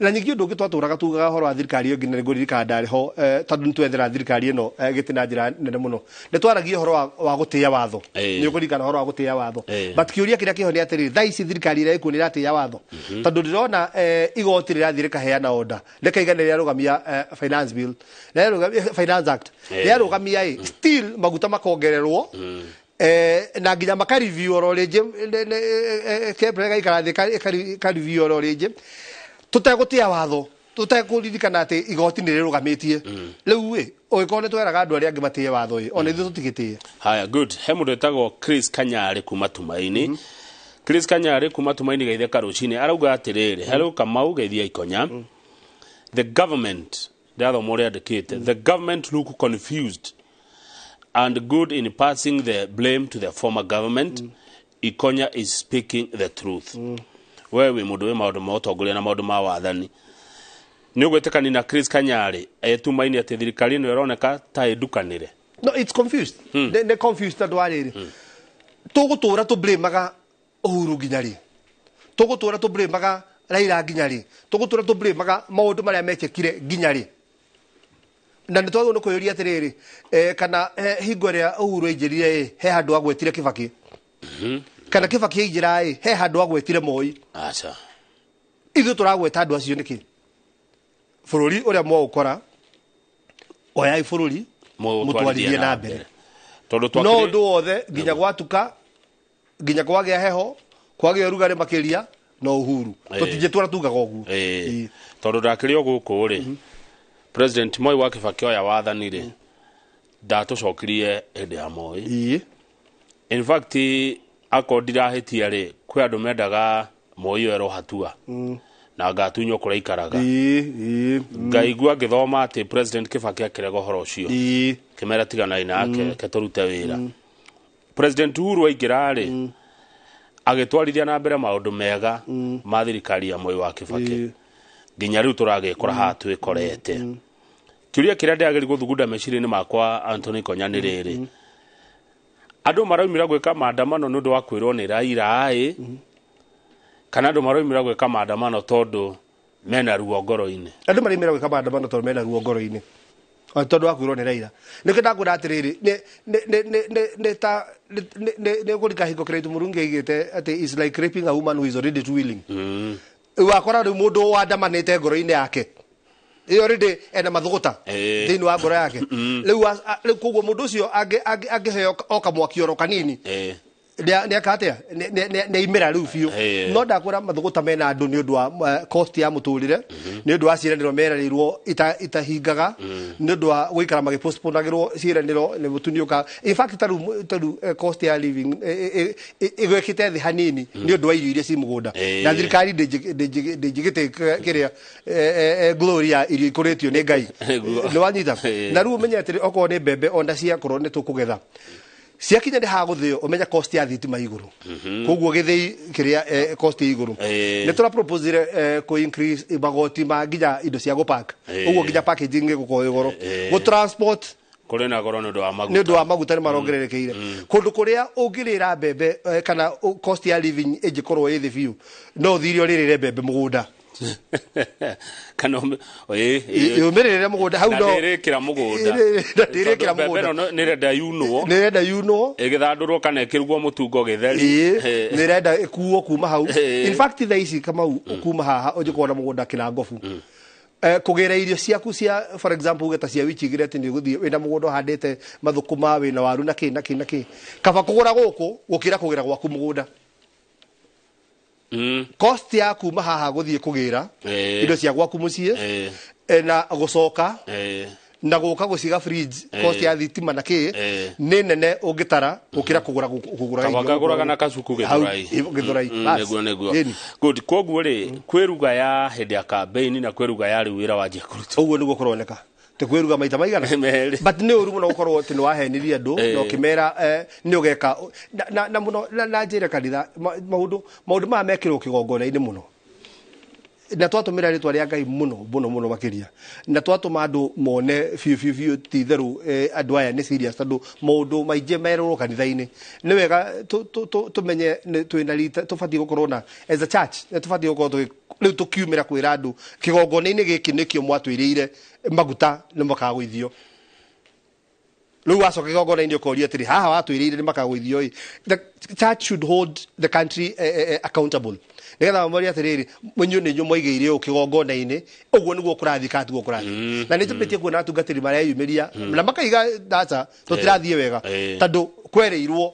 Na ningĩ ũndũ ũngĩ twatũraga tugaga ũhoro wa thirikari ĩyo nginya nĩngũririkana ndarĩ ho, tondũ nĩtwethera thirikari ĩno gĩtĩ na njĩra nene mũno, nĩ twaragia ũhoro wa gũtĩĩa watho. Nĩ ũkũririkana ũhoro wa gũtĩĩa watho, but kĩũria kĩrĩa kĩho nĩ atĩrĩrĩ, thaa ici thirikari ĩrĩa ĩkuo nĩ ĩratĩĩa watho? Tondũ ndĩrona igoti rĩrathiĩ rĩkaheana order, rĩkaiga nĩ rĩarũgamia Finance Bill, rĩarũgamia Finance Act, rĩarũgamia ĩ still maguta makongererwo, na nginya makareview oro rĩngĩ, KEPRA ĩgaikara thĩ ĩkareview oro rĩngĩ, tũtegũtĩa watho, tũtekũririkana atĩ igoti nĩ rĩrũgamĩtie. Rĩu ĩ ũgĩkorwo nĩ tweraga andũ arĩa angĩ matĩe watho ĩ, ona ithuĩ tũtigĩtĩe. Haya, good. He mũndũ wĩtagwo Chris Kanyarĩ kuma Tumaini. Chris Kanyarĩ kuma Tumaini geithĩka rũcinĩ, arauga atĩrĩrĩ, hello Kamau, geithia Ikonya. The government, ndathoma ũrĩa andĩkĩte, the government look confused and good in passing the blame to the former government. Ikonya is speaking the truth. We wĩ mũndũ wĩ maũndũ ma ũtongoria na maũndũ ma wathani, nĩ ũgwĩtĩkania na Chris Kanyarĩ etumaini atĩ thirikari ĩno ĩroneka ta ĩndukanĩre? No, it's confused. Nĩ confused tondũ wa rĩrĩ, tũgũtũra tũblamaga Uhuru nginya rĩ? Tũgũtũra tũblamaga Raila nginya rĩ? Tũgũtũra tũblamaga maũndũ marĩa mekĩkire nginya rĩ? Na nĩ twagĩrĩirwo nĩ kwĩyũria atĩrĩrĩ, kana hingo ĩrĩa Uhuru aingĩrire ĩ, he handũ agwetire Kibaki? Kana Kibaki aingĩra ĩ, he handũ agwetire Moi? Aca. Ithuĩ tũragweta andũ acio nĩkĩ? Bũrũri ũrĩa mwaũkora, oyai bũrũri mũtwarithie na mbere, tondũ no ũndũ wothe nginya gwatuka, nginya kwagĩa heho, kwagĩa ũrugarĩ makĩria, no Uhuru. Tũtingĩtũra tugaga ũguo. Tondũ ndakĩrĩ o gũkũ rĩ, President Moi wa Kibaki oya wathani rĩ, ndatũcokirie hĩndĩ ya Moi. In fact, akorwo ndirahĩtia rĩ, kwĩ andũ mendaga Moi oerwo hatua na ngatunywo kũrĩa aikaraga. Ngaigua ngĩthoma atĩ President Kibaki akĩrega ũhoro ũcio, kĩmera tiganai nake, reke tũrute wĩra. President Uhuru aingĩra rĩ, agĩtwarithia na mbere maũndũ mega ma thirikari ya Moi wa Kibaki nginya rĩu tũragĩkora haha twĩkorete. Kĩũria kĩrĩa ndĩragĩria gũthugunda meciria-inĩ makwa, Anthony Konya, nĩ rĩrĩ, andũ maraumĩra gwĩka maandamano nĩ ũndũ wa kwĩrwo nĩ Raila ĩ, kana andũ maraumĩra gwĩka maandamano tondũ mena ruo ngoro-inĩ? Andũ maraumĩra gwĩka maandamano tondũ mena ruo ngoro-inĩ, tondũ wa kwĩrwo nĩ Raila. Nĩkĩo ndakwĩra atĩrĩrĩ, nĩ ta nĩ kũrika hingo kĩraitu Mũrungi aigĩte atĩ is like raping a woman who is already too willing. Wakora rĩu mũndũ wandamanĩte ngoro-inĩ yake ĩyo already ena mathũgũta thĩinĩ wa ngoro yake rĩu, koguo mũndũ ũcio angĩheo o kamwaki oro kanini, nĩ aka atĩa? Nĩ aimĩra rĩu biũ. No ndakwĩra mathũgũta mena andũ nĩ ũndũ wa cost ya mũtũrĩre, nĩ ũndũ wa ciĩranĩro meranĩirwo itahingaga, nĩ ũndũ wa gũikara magĩpostponagĩrwo ciĩranĩro nĩ mũtuniũka. In fact, tarĩu cost ya living ĩgwĩkĩte thĩ hanini nĩ ũndũ wa irio iria ci mũgũnda, na thirikari ndĩnjigĩte kĩrĩa glory ya irio ikũrĩtio nĩ Ngai. Nĩ wanyita? Na rĩu ũmenye atĩrĩ, okorwo nĩ mbembe ona ciakorwo nĩ tũkũgetha, ciakinya nĩ hagũthĩo, ũmenye cost ya thitima igũrũ, koguo gĩthĩi kĩrĩa cost igũrũ. Nĩ tũra proposire kũ increase magoti ma nginya indo cia gũpack, ũguo nginya packaging ĩgũkorwo ĩ goro, gũ transport kũrĩ na goro nĩ ũndũ wa maguta. Nĩ ũndũ wa maguta nĩ marongererekeire. Kũndũ kũrĩa ũngĩrĩra mbembe kana cost ya living ĩngĩkorwo ĩ thĩ biũ, no ũthire ũrĩrĩre mbembe mũgũnda. Kana ũmĩrĩrĩre mũgũnda hau, no ndĩrĩkĩra mũgũnda. Ndĩrĩkĩra mũgũnda. Mbembe ĩno nĩrenda yunwo. Nĩrenda yunwo. Ĩgĩthandũrwo kana ĩkĩrugwo mũtungo gĩtheri. Nĩrenda ĩkuo kuma hau. In fact, thaa ici Kamau, kuma haha ũngĩkorwo na mũgũnda Kĩrangobu, kũgĩra irio ciaku cia, for example, uge ta cia wiki igĩrĩ, atĩ nĩ ũgũthiĩ wĩna mũgũnda ũhandĩte mathũkũma, wĩna waru na kĩ na kĩ na kĩ, kaba kũgũra gũkũ gũkĩra kũgĩra gwaku mũgũnda. Cost ya kuma haha gũthiĩ kũgĩra indo cia gwaku mũciĩ na gũcoka na gũka gũciga fridge, cost ya thitima na kĩ nĩ nene ũngĩtara gũkĩra kũgũra kũgũra. Kaba kagũraga na kacuku Gĩthũrai. Gĩthũrai. Nĩguo. Good. Koguo rĩ, kwĩruga ya hĩndĩ ya campaign na kwĩruga ya rĩu wĩra wanjia kũrutwo. Ũguo nĩguo kũroneka. Tĩkwĩruga maita maigana. Merĩ. But nĩ ũru mũno gũkorwo atĩ nĩ wahenirie andũ na ũkĩmera nĩ ũgeka na mũno na njĩre kanitha maũndũ maya mekĩrwo kĩgongona-inĩ mũno na twatũmĩra rĩtwa rĩa Ngai mũno mũno mũno makĩria na twatũma andũ mone biũ biũ biũ ti itherũ andũ aya nĩ serious tondũ maũndũ maingĩ merũrwo kanitha-inĩ. Nĩ wega tũmenye twĩna rita tũbatiĩ gũkorwo na as a church nĩ tũbatiĩ gũkorwo rĩu tũkiumĩra kwĩra andũ kĩgongona-inĩ gĩkĩ nĩkĩo mwatwĩrĩire maguta nĩ makagũithio. Rĩu wacoka kĩgongona-inĩ ũkoria atĩrĩ haha watwĩrĩire nĩ makagũithio ĩ. The church should hold the country accountable nĩgetha mamorie atĩrĩrĩ inyuĩ nĩ inyuĩ mwaigĩire ũũ kĩgongona-inĩ ũguo nĩguo kũrathiĩ kana tiguo kũrathiĩ. Na nĩ njambĩtie kuona atungatĩri mareyumĩria na makaiga ndaca tũtirathiĩ wega tondũ kwerĩirwo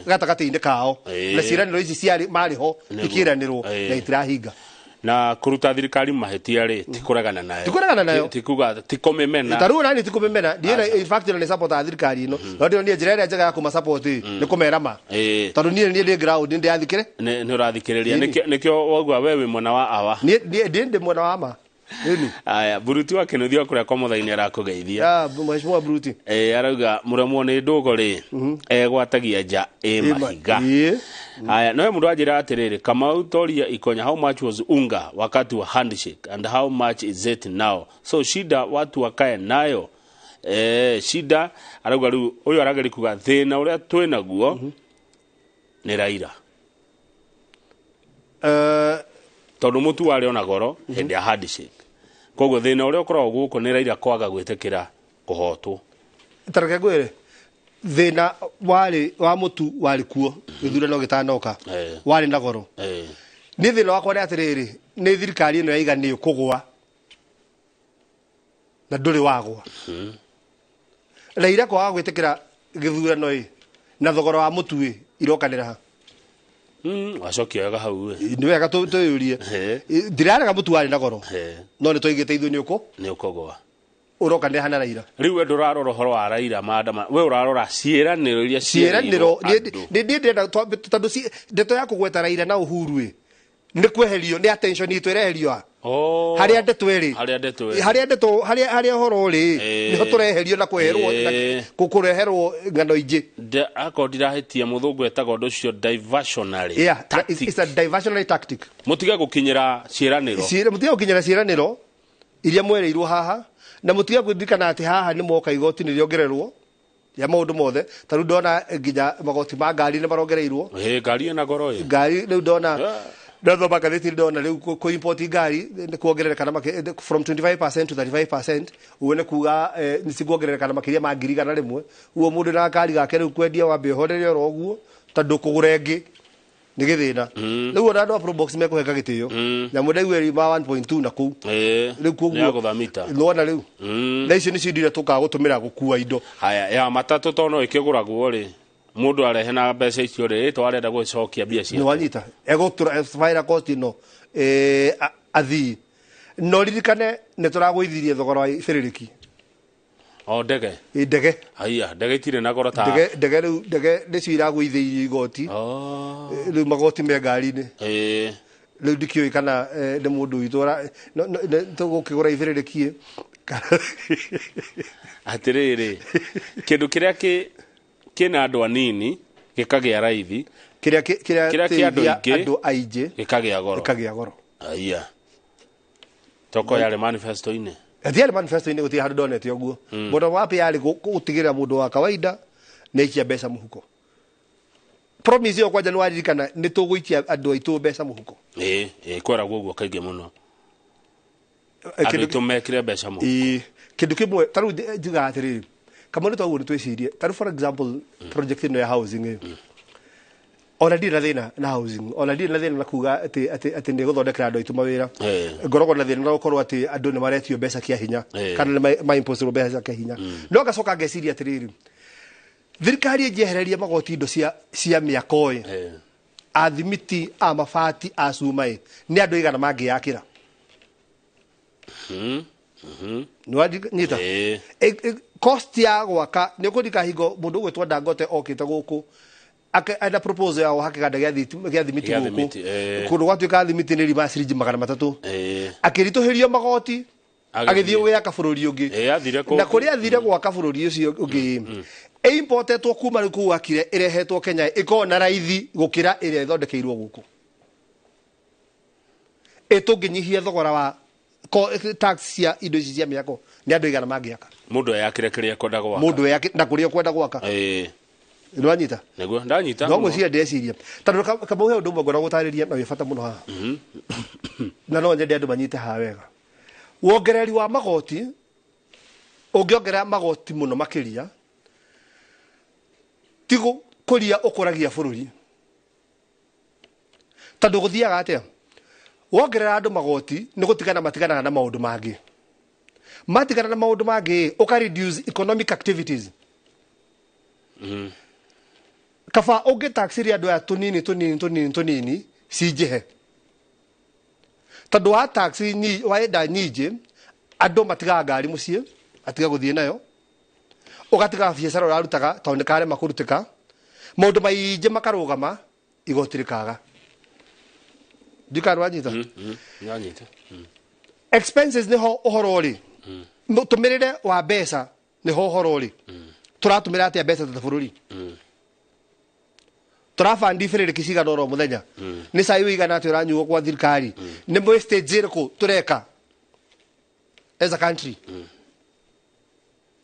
gatagatĩ-inĩ kao na ciĩranĩro ici ciarĩ marĩ ho ikĩranĩrwo na itirahinga. Na kuruta thirikari mahĩtia rĩ ti kũregana nayo. Ti kũregana nayo. Ti kuga ti kũmĩmena. Ta rĩu nani ti kũmĩmena. Ndiĩ in fact nĩ support a thirikari ĩno. No ndĩronire njĩra ĩrĩa njega ya kũma support nĩ kũmera ma. Tondũ niĩ ndĩ ground nĩ ndĩrathikĩrĩria. Nĩ ũrathikĩrĩria. Nĩkĩo waugua we wĩ mwena wa awa. Niĩ ndĩ mwena wa ma. Aya, Buruti wa Kĩnuthia kũrĩa kwa Mũthaini arakũgeithia. Mheshimiwa Buruti. Arauga mũremwo nĩ ndũgo rĩ egwatagia nja ĩ mahiga. Aya, no mũndũ anjĩra atĩrĩrĩ, Kamau Toria Ikonya, how much was unga wakati wa handshake and how much is it now? So shida watu wakae nayo. Shida arauga rĩu ũyũ arageria kuga thĩna ũrĩa twĩnaguo nĩ Raila. Tondũ mũtu warĩ ona goro hĩndĩ ya handshake. Koguo thĩna ũrĩa ũkoragwo gũkũ nĩ Raila kwaga gwĩtĩkĩra kũhotwo. Ta reke ngwĩre thĩna warĩ wa mũtu warĩ kuo gĩthurano gĩtanoka warĩ na goro. Nĩ thĩna wakwa nĩ atĩrĩrĩ nĩ thirikari ĩno yaiga nĩ ũkũgũa na ndũrĩ wagũa. Raila kwaga gwĩtĩkĩra gĩthurano ĩ na thogora wa mũtu ĩ irokanĩra ha. Wacokia wega hau ĩ. Nĩ wega tũyũrie. Ndirarega mũtu warĩ na goro. No nĩ twaigĩte ithuĩ nĩ ũkũ? Nĩ ũkũgũa. Ũrokanĩra hana Raila. Rĩu we ndũrarora ũhoro wa Raila maandamano, we ũrarora ciĩranĩro iria ciĩranĩro. Nĩ ndĩrenda tondũ ndeto ya kũgweta Raila na Uhuru ĩ nĩ kweherio nĩ attention itũ ĩreherio ha. Harĩa ndeto ĩrĩ. Harĩa ndeto ĩrĩ. Harĩa ndeto harĩa ũhoro ũrĩ nĩho tũreherio na kweherwo kũreherwo ng'ano ingĩ. Akorwo ndirahĩtia mũthũngũ etagwo ũndũ ũcio diversionary. Yeah, it's a diversionary tactic. Mũtige gũkinyĩra ciĩranĩro. Mũtige gũkinyĩra ciĩranĩro iria mwereirwo haha na mũtige kũririkana atĩ haha nĩ moka igoti nĩ rĩongererwo ya maũndũ mothe. Ta rĩu ndona nginya magoti ma ngari nĩ marongereirwo. Ngari ĩna goro ĩ. Ngari rĩu ndona ndathoma ngathĩti ndona rĩu kũ import ngari nĩ kuongerereka na from 25% to 35%, ũguo nĩ kuga nĩ cikuongerereka na makĩria ma 100,000. Ũguo mũndũ na ngari gake rĩu kwendia wambe ũhorere oro ũguo tondũ kũgũra ĩngĩ nĩ gĩthĩna. Rĩu ona andũ a Probox mekũheka gĩtĩo. Nyamũ ndaigua ĩrĩ 1.2 na kũu. Rĩu koguo nĩ agũtha mita. Nĩwona rĩu. Na icio nĩcio indo iria tũkaga gũtũmĩra gũkua indo. Haya, ya matatũ to no ĩkĩgũragwo rĩ mũndũ arehe na mbeca icio rĩ ĩtwa arenda gũcokia mbia ciake. Nĩ wanyita. Egũtũra final cost ĩno athii. No ririkane nĩ tũragũithirie thogora wa ibĩrĩrĩki. O ndege. Ndege. Haiya, ndege itirĩ na goro ta ndege rĩu ndege nĩcio iragũithĩirio igoti. Rĩu magoti me ngari-inĩ. Rĩu ndikĩũĩ kana nĩ mũndũ witũ tũgũkĩgũra ibĩrĩrĩki ĩ. Atĩrĩrĩ, kĩndũ kĩrĩa kĩna andũ anini gĩkagĩa raithi, kĩrĩa kĩa andũ aingĩ gĩkagĩa goro. Gĩkagĩa goro. Haiya. Toko yarĩ manifesto-inĩ. Atiarĩ manifesto-inĩ gũtirĩ handũ ndonete ũguo. Mũndũ wa yarĩ gũtigĩrĩra mũndũ wa kawaida nĩ aikia mbeca mũhuko. Promise ĩyo kwanja nĩ waririkana nĩ tũgũikia andũ aitũ mbeca mũhuko. Kweragwo ũguo kaingĩ mũno. Andũ aitũ mekĩre mbeca mũhuko. Kĩndũ kĩmwe ta rĩu njugaga atĩrĩrĩ, kamwe nĩ twaguo nĩ twĩcirie. Ta rĩu for example project ĩno ya housing ĩ. Ona ndirĩ na thĩna na housing, ona ndirĩ na thĩna na kuga atĩ nĩ gũthondekera andũ aitũ mawĩra. Ngoragwo na thĩna na gũkorwo atĩ andũ nĩ maretio mbeca kĩa hinya kana nĩ ma impose mbeca kĩa hinya. No ngacoka ngeciria atĩrĩrĩ, thirikari ĩngĩehereria magoti indo cia mĩako ĩ, a thimiti, a mabati, a cuma ĩ, nĩ andũ aigana mangĩyakĩra? Nĩ wanyita? Cost ya gwaka nĩ ũkũrika hingo mũndũ ũgwĩtwo Dangote okĩte gũkũ enda proposal ya gwaka kĩganda gĩa thimiti gũkũ kũndũ gwatuĩka thimiti nĩ rima ciringi 300. Akĩritũhĩrio magoti Agĩthiĩ gwaka bũrũri ũngĩ. Na kũrĩa athire gwaka bũrũri ũcio ũngĩ ĩimportetwo kuma rĩu kũu akire ĩrehetwo Kenya ĩkorwo na raithi gũkĩra ĩrĩa ĩthondekeirwo gũkũ. Ĩtũngĩnyihia thogora wa tax cia indo ici cia mĩako nĩ andũ igana mangĩaka. Mũndũ eyakĩre kĩrĩa ekwenda gwaka. Mũndũ eyakĩre na kũrĩa ũkwenda gwaka. Nĩwanyita? Nĩguo ndanyita. No ngwĩciria ndĩreciria. Tondũ Kamau he ũndũ ũmwe ngwenda gũtarĩria na wĩ bata mũno haha. Na no nyende andũ manyite haha wega. Wongereri wa magoti, ũngĩongerera magoti mũno makĩria, ti gũkũria ũkũragia bũrũri. Tondũ gũthiaga atĩa? Wongerera andũ magoti nĩ gũtigana matiganaga na maũndũ mangĩ. Matigana na maũndũ mangĩ, ũka reduce economic activities. Kaba ũngĩ taxĩria andũ aya tũnini tũnini tũnini tũnini cinjĩhe. Tondũ wa tax waenda nyingĩ, andũ matigaga ngari mũciĩ, atiga gũthiĩ nayo. Ũgatiga biacara ũrarutaga tondũ nĩ karema kũrutĩka. Maũndũ maingĩ makarũgama, igoti rĩkaga. Ndikana wanyita? Nyanyita. Expenses niho ũhoro ũrĩ. Mũtũmĩrĩre wa mbeca niho ũhoro ũrĩ. Tũratũmĩra atĩa mbeca ta bũrũri? Tũrabandi ibĩrĩrĩki cigana oro mũthenya. Nĩ cai ũigana atĩa ũranyuo kwa thirikari? Nĩ wastage ĩrĩkũ tũreka as a country?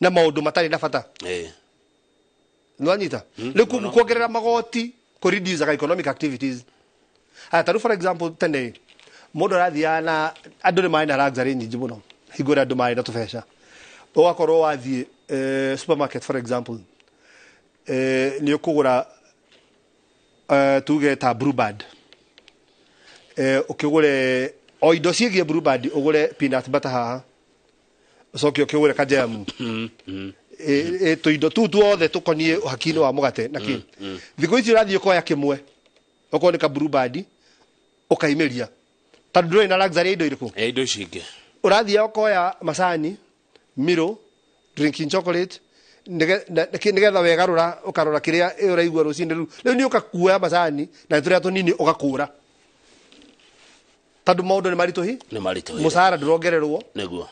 Na maũndũ matarĩ na bata. Nĩwanyita? Rĩu kuongerera magoti kũ reduce economic activities. Aya, ta rĩu for example tene mũndũ arathiaga na andũ nĩ marĩ na luxury nyingĩ mũno. Hingo ĩrĩa andũ marĩ na tũbeca. Ũgakorwo wathiĩ supermarket for example, nĩ ũkũgũra tuge ta Bluebird. Ũkĩgũre o indo ciĩgiĩ Bluebird, ũgũre peanut butter haha. Ũcoke ũkĩgũre kajamu. Tũindo tu tuothe tũkoniĩ ũhaki-inĩ wa mũgate na kĩ. Thikũ ici ũrathiĩ ũkoya kĩmwe, okorwo nĩ ka Bluebird, ũkaimĩria. Tondũ ndũrĩ na luxury indo irĩkũ? Indo ici ingĩ. Ũrathiĩ ũkoya macani, Milo, drinking chocolate, nĩgetha wegarũra ũkarora kĩrĩa ũraigua rũcinĩ rĩu. Rĩu nĩ ũkakuoya macani na tũrĩa tũnini ũgakũra. Tondũ maũndũ nĩ maritũhi? Nĩ maritũhi. Mũcara ndũrongererwo. Nĩguo.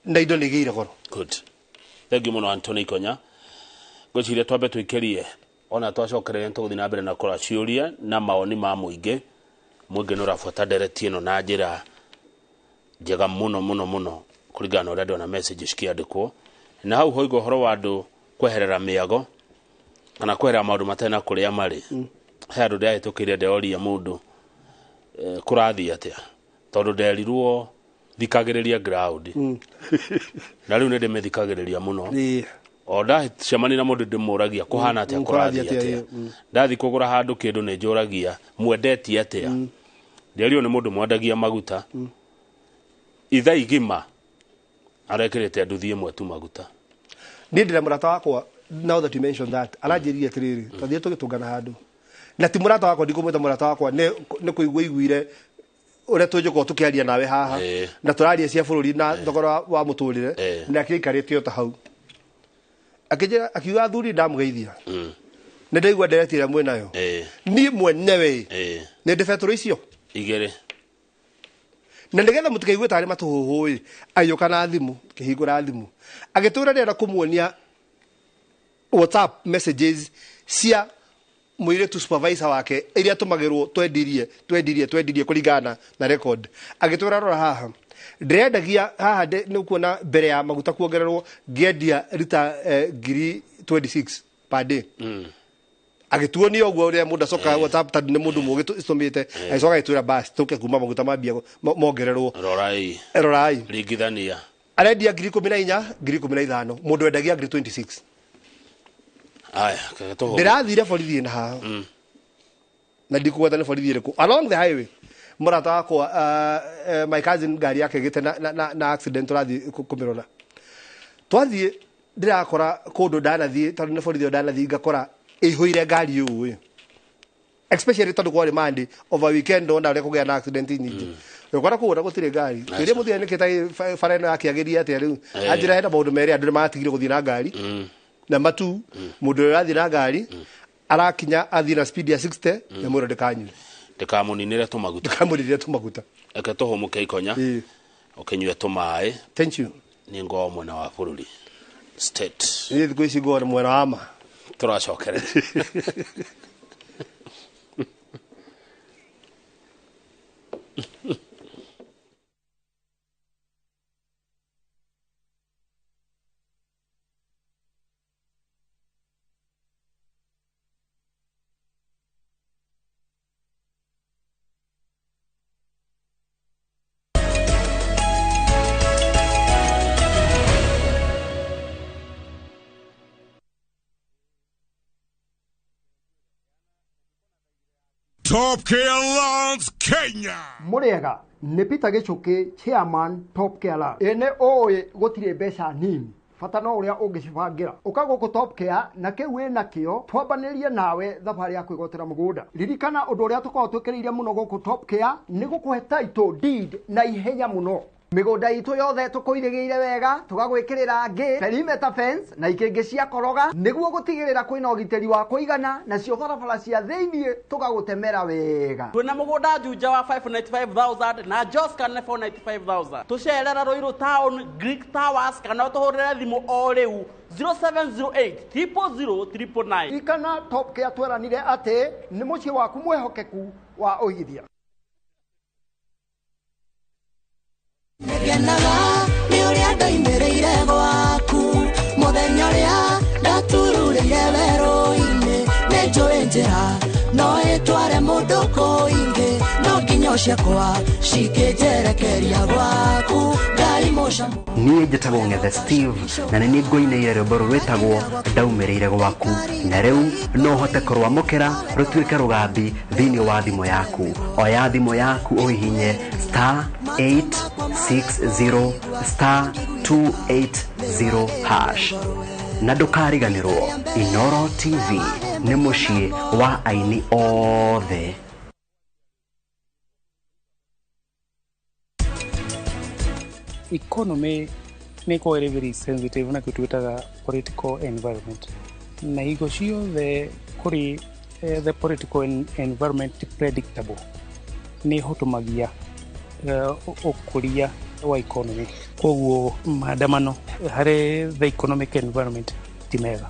Na indo nĩ igĩire goro. Good. Thank you mũno Anthony Ikonya. Ngwĩciria twambe tũikĩrie ona twacokereria tũgũthiĩ na mbere na kũrora ciũria na mawoni ma mũingĩ. Mũingĩ nĩ ũrabuata ndereti ĩno na njĩra njega mũno mũno mũno kũringana na ũrĩa ndona message cikĩandĩkwo. Na hau hoiga ũhoro wa andũ kweherera mĩago kana kweherera maũndũ matarĩ na kũrĩa marĩ. He andũ ndĩrahĩtũkĩire ndĩroria mũndũ kũrathiĩ atĩa, tondũ nderirwo thikagĩrĩria ground. Na rĩu nĩ ndĩmĩthikagĩrĩria mũno. O ndacemania na mũndũ ndĩmũragia kũhana atĩa, kũrathiĩ atĩa. Ndathiĩ kũgũra handũ kĩndũ nĩ njũragia mwendetie atĩa. Ndĩrerirwo nĩ mũndũ mwendagia maguta. Ithaa igima arekĩrĩte nduthi ĩmwe tu maguta. Niĩ ndĩna mũrata wakwa, now that you mention that, aranjĩrire atĩrĩrĩ, twathiĩ tũgĩtũngana handũ. Na ti mũrata wakwa, ndikũmwĩta mũrata wakwa, nĩ kũigua iguire ũrĩa tũnjũkorwo tũkĩaria nawe haha. Na tũraria cia bũrũri na thogora wa mũtũrĩre, na akĩikarĩte o ta hau. Akĩnjĩra, akiuga athuri ndamũgeithia. Nĩ ndaigua ndereti ĩrĩa mwĩ nayo. Niĩ mwenyewe nĩ ndĩ betũrũ icio igĩrĩ. Na nĩgetha mũtikaigue tarĩ matũhũhũ-ĩ, agĩũka na thimũ, akĩhingũra thimũ. Agĩtũra ndĩrenda kũmuonia WhatsApp messages cia mũirĩtu supervisor wake iria tũmagĩrwo twendirie kũringana na record. Agĩtwĩra rora haha, ndĩrendagia haha nĩ ũkuona mbere ya maguta kuongererwo ngĩendia rita 26,000 per day. Agĩtuonia ũguo ũrĩa mũndũ acokaga WhatsApp tondũ nĩ mũndũ mũũgĩ tũmĩte, agĩcoka agĩtwĩra bas tũke kuma maguta mambia mongererwo. Rorai. Rorai. Ringithania. Arendia 14,000, 15,000, mũndũ endagia 26,000. Aya, ndĩrathire borithi na haha. Na ndikũgweta nĩ borithi ĩrĩkũ. Along the highway, mũrata wakwa, my cousin ngari yake ĩgĩte na accident tũrathiĩ kũmĩrora. Twathiĩ ndĩrakora kũndũ ndanathiĩ tondũ nĩ borithi ĩyo ndanathiĩ ngakora ĩihũire ngari ũũ. Especially tondũ kwarĩ Monday, over weekend ona ũrĩa kũgĩa na accident nyingĩ. Ũgakora kũu ona gũtirĩ ngari. Kĩrĩa mũthia nĩkĩ ta bara ĩno yakĩagĩria atĩa rĩu? Anjĩra hena maũndũ merĩ andũ nĩmatigire gũthiĩ na ngari. Na matu mũndũ ũrĩa ũrathiĩ na ngari arakinya athiĩ na speed ya 60 na mwĩrwo ndĩkanyue. Ndĩkamũninĩre tũmaguta. Ndĩkamũninĩre tũmaguta. Reke tũhũmũke Ikonya. Ũkĩnyue tũmaĩ. Thank you. Nĩ ngoo mwena wa bũrũri. State. Niĩ thikũ ici ngoo mwena wa ma. Tũracokereria. Top Care Lawns Kenya. Muriega ni Peter Gichuki, chairman Top Care Lawns. Ene oe gutire mbeca nini bata no uria ungicibangira uka guku Top Care na kiu wina kio twambanirie nawe thabari ya kwigotera mugunda. Ririkana undu uria tukoragwo twikiriire muno guku Top Care ni gukuhe title deed na ihenya muno. Migunda itu yothe tukuirigire wega tugagwikirira ngi perimeter fence na ikingi cia koroga niguo gutigirira kwina ugiteri wa kuigana na cio barabara cia thiini tugagutemera wega. Twina mugunda Juja wa 595,000 na Joska na 495,000. Tucerera Ruiru Town Greek Towers kana tuhurire thimu o riu 0708 000 999. Ririkana Top Care tweranire ati ni mucii waku mwihokeku wa uigithia. Ngenaga ni uria ndoimĩrĩire gwaku mũthenya ũrĩa ndatururĩire werũ-inĩ nĩ njũĩ njĩra no ĩtware mũndũ kũingĩ no nginya ciakwa cikĩnjerekeria gwaku Ngai mũcamo. Niĩ njĩtagwo Ng'ethe Steve na nĩ niĩ ngũinĩire rwĩmbo rũrũ rwĩtagwo ndaumĩrĩire gwaku na rĩu no ũhote kũrwamũkĩra rũtuĩke rũgambi thĩinĩ wa thimũ yaku. Oya thimũ yaku ũhihinye star 860 star 280 hash. Na ndũkariganĩrwo Inoro TV nĩ mũciĩ wa aini othe. Economy nĩ ĩkoragwo ĩrĩ very sensitive na kĩndũ twĩtaga political environment na hingo ciothe kũrĩ the political environment predictable nĩ ĩhotomagia ũkũria wa economy. Koguo maandamano harĩ the economic environment ti mega.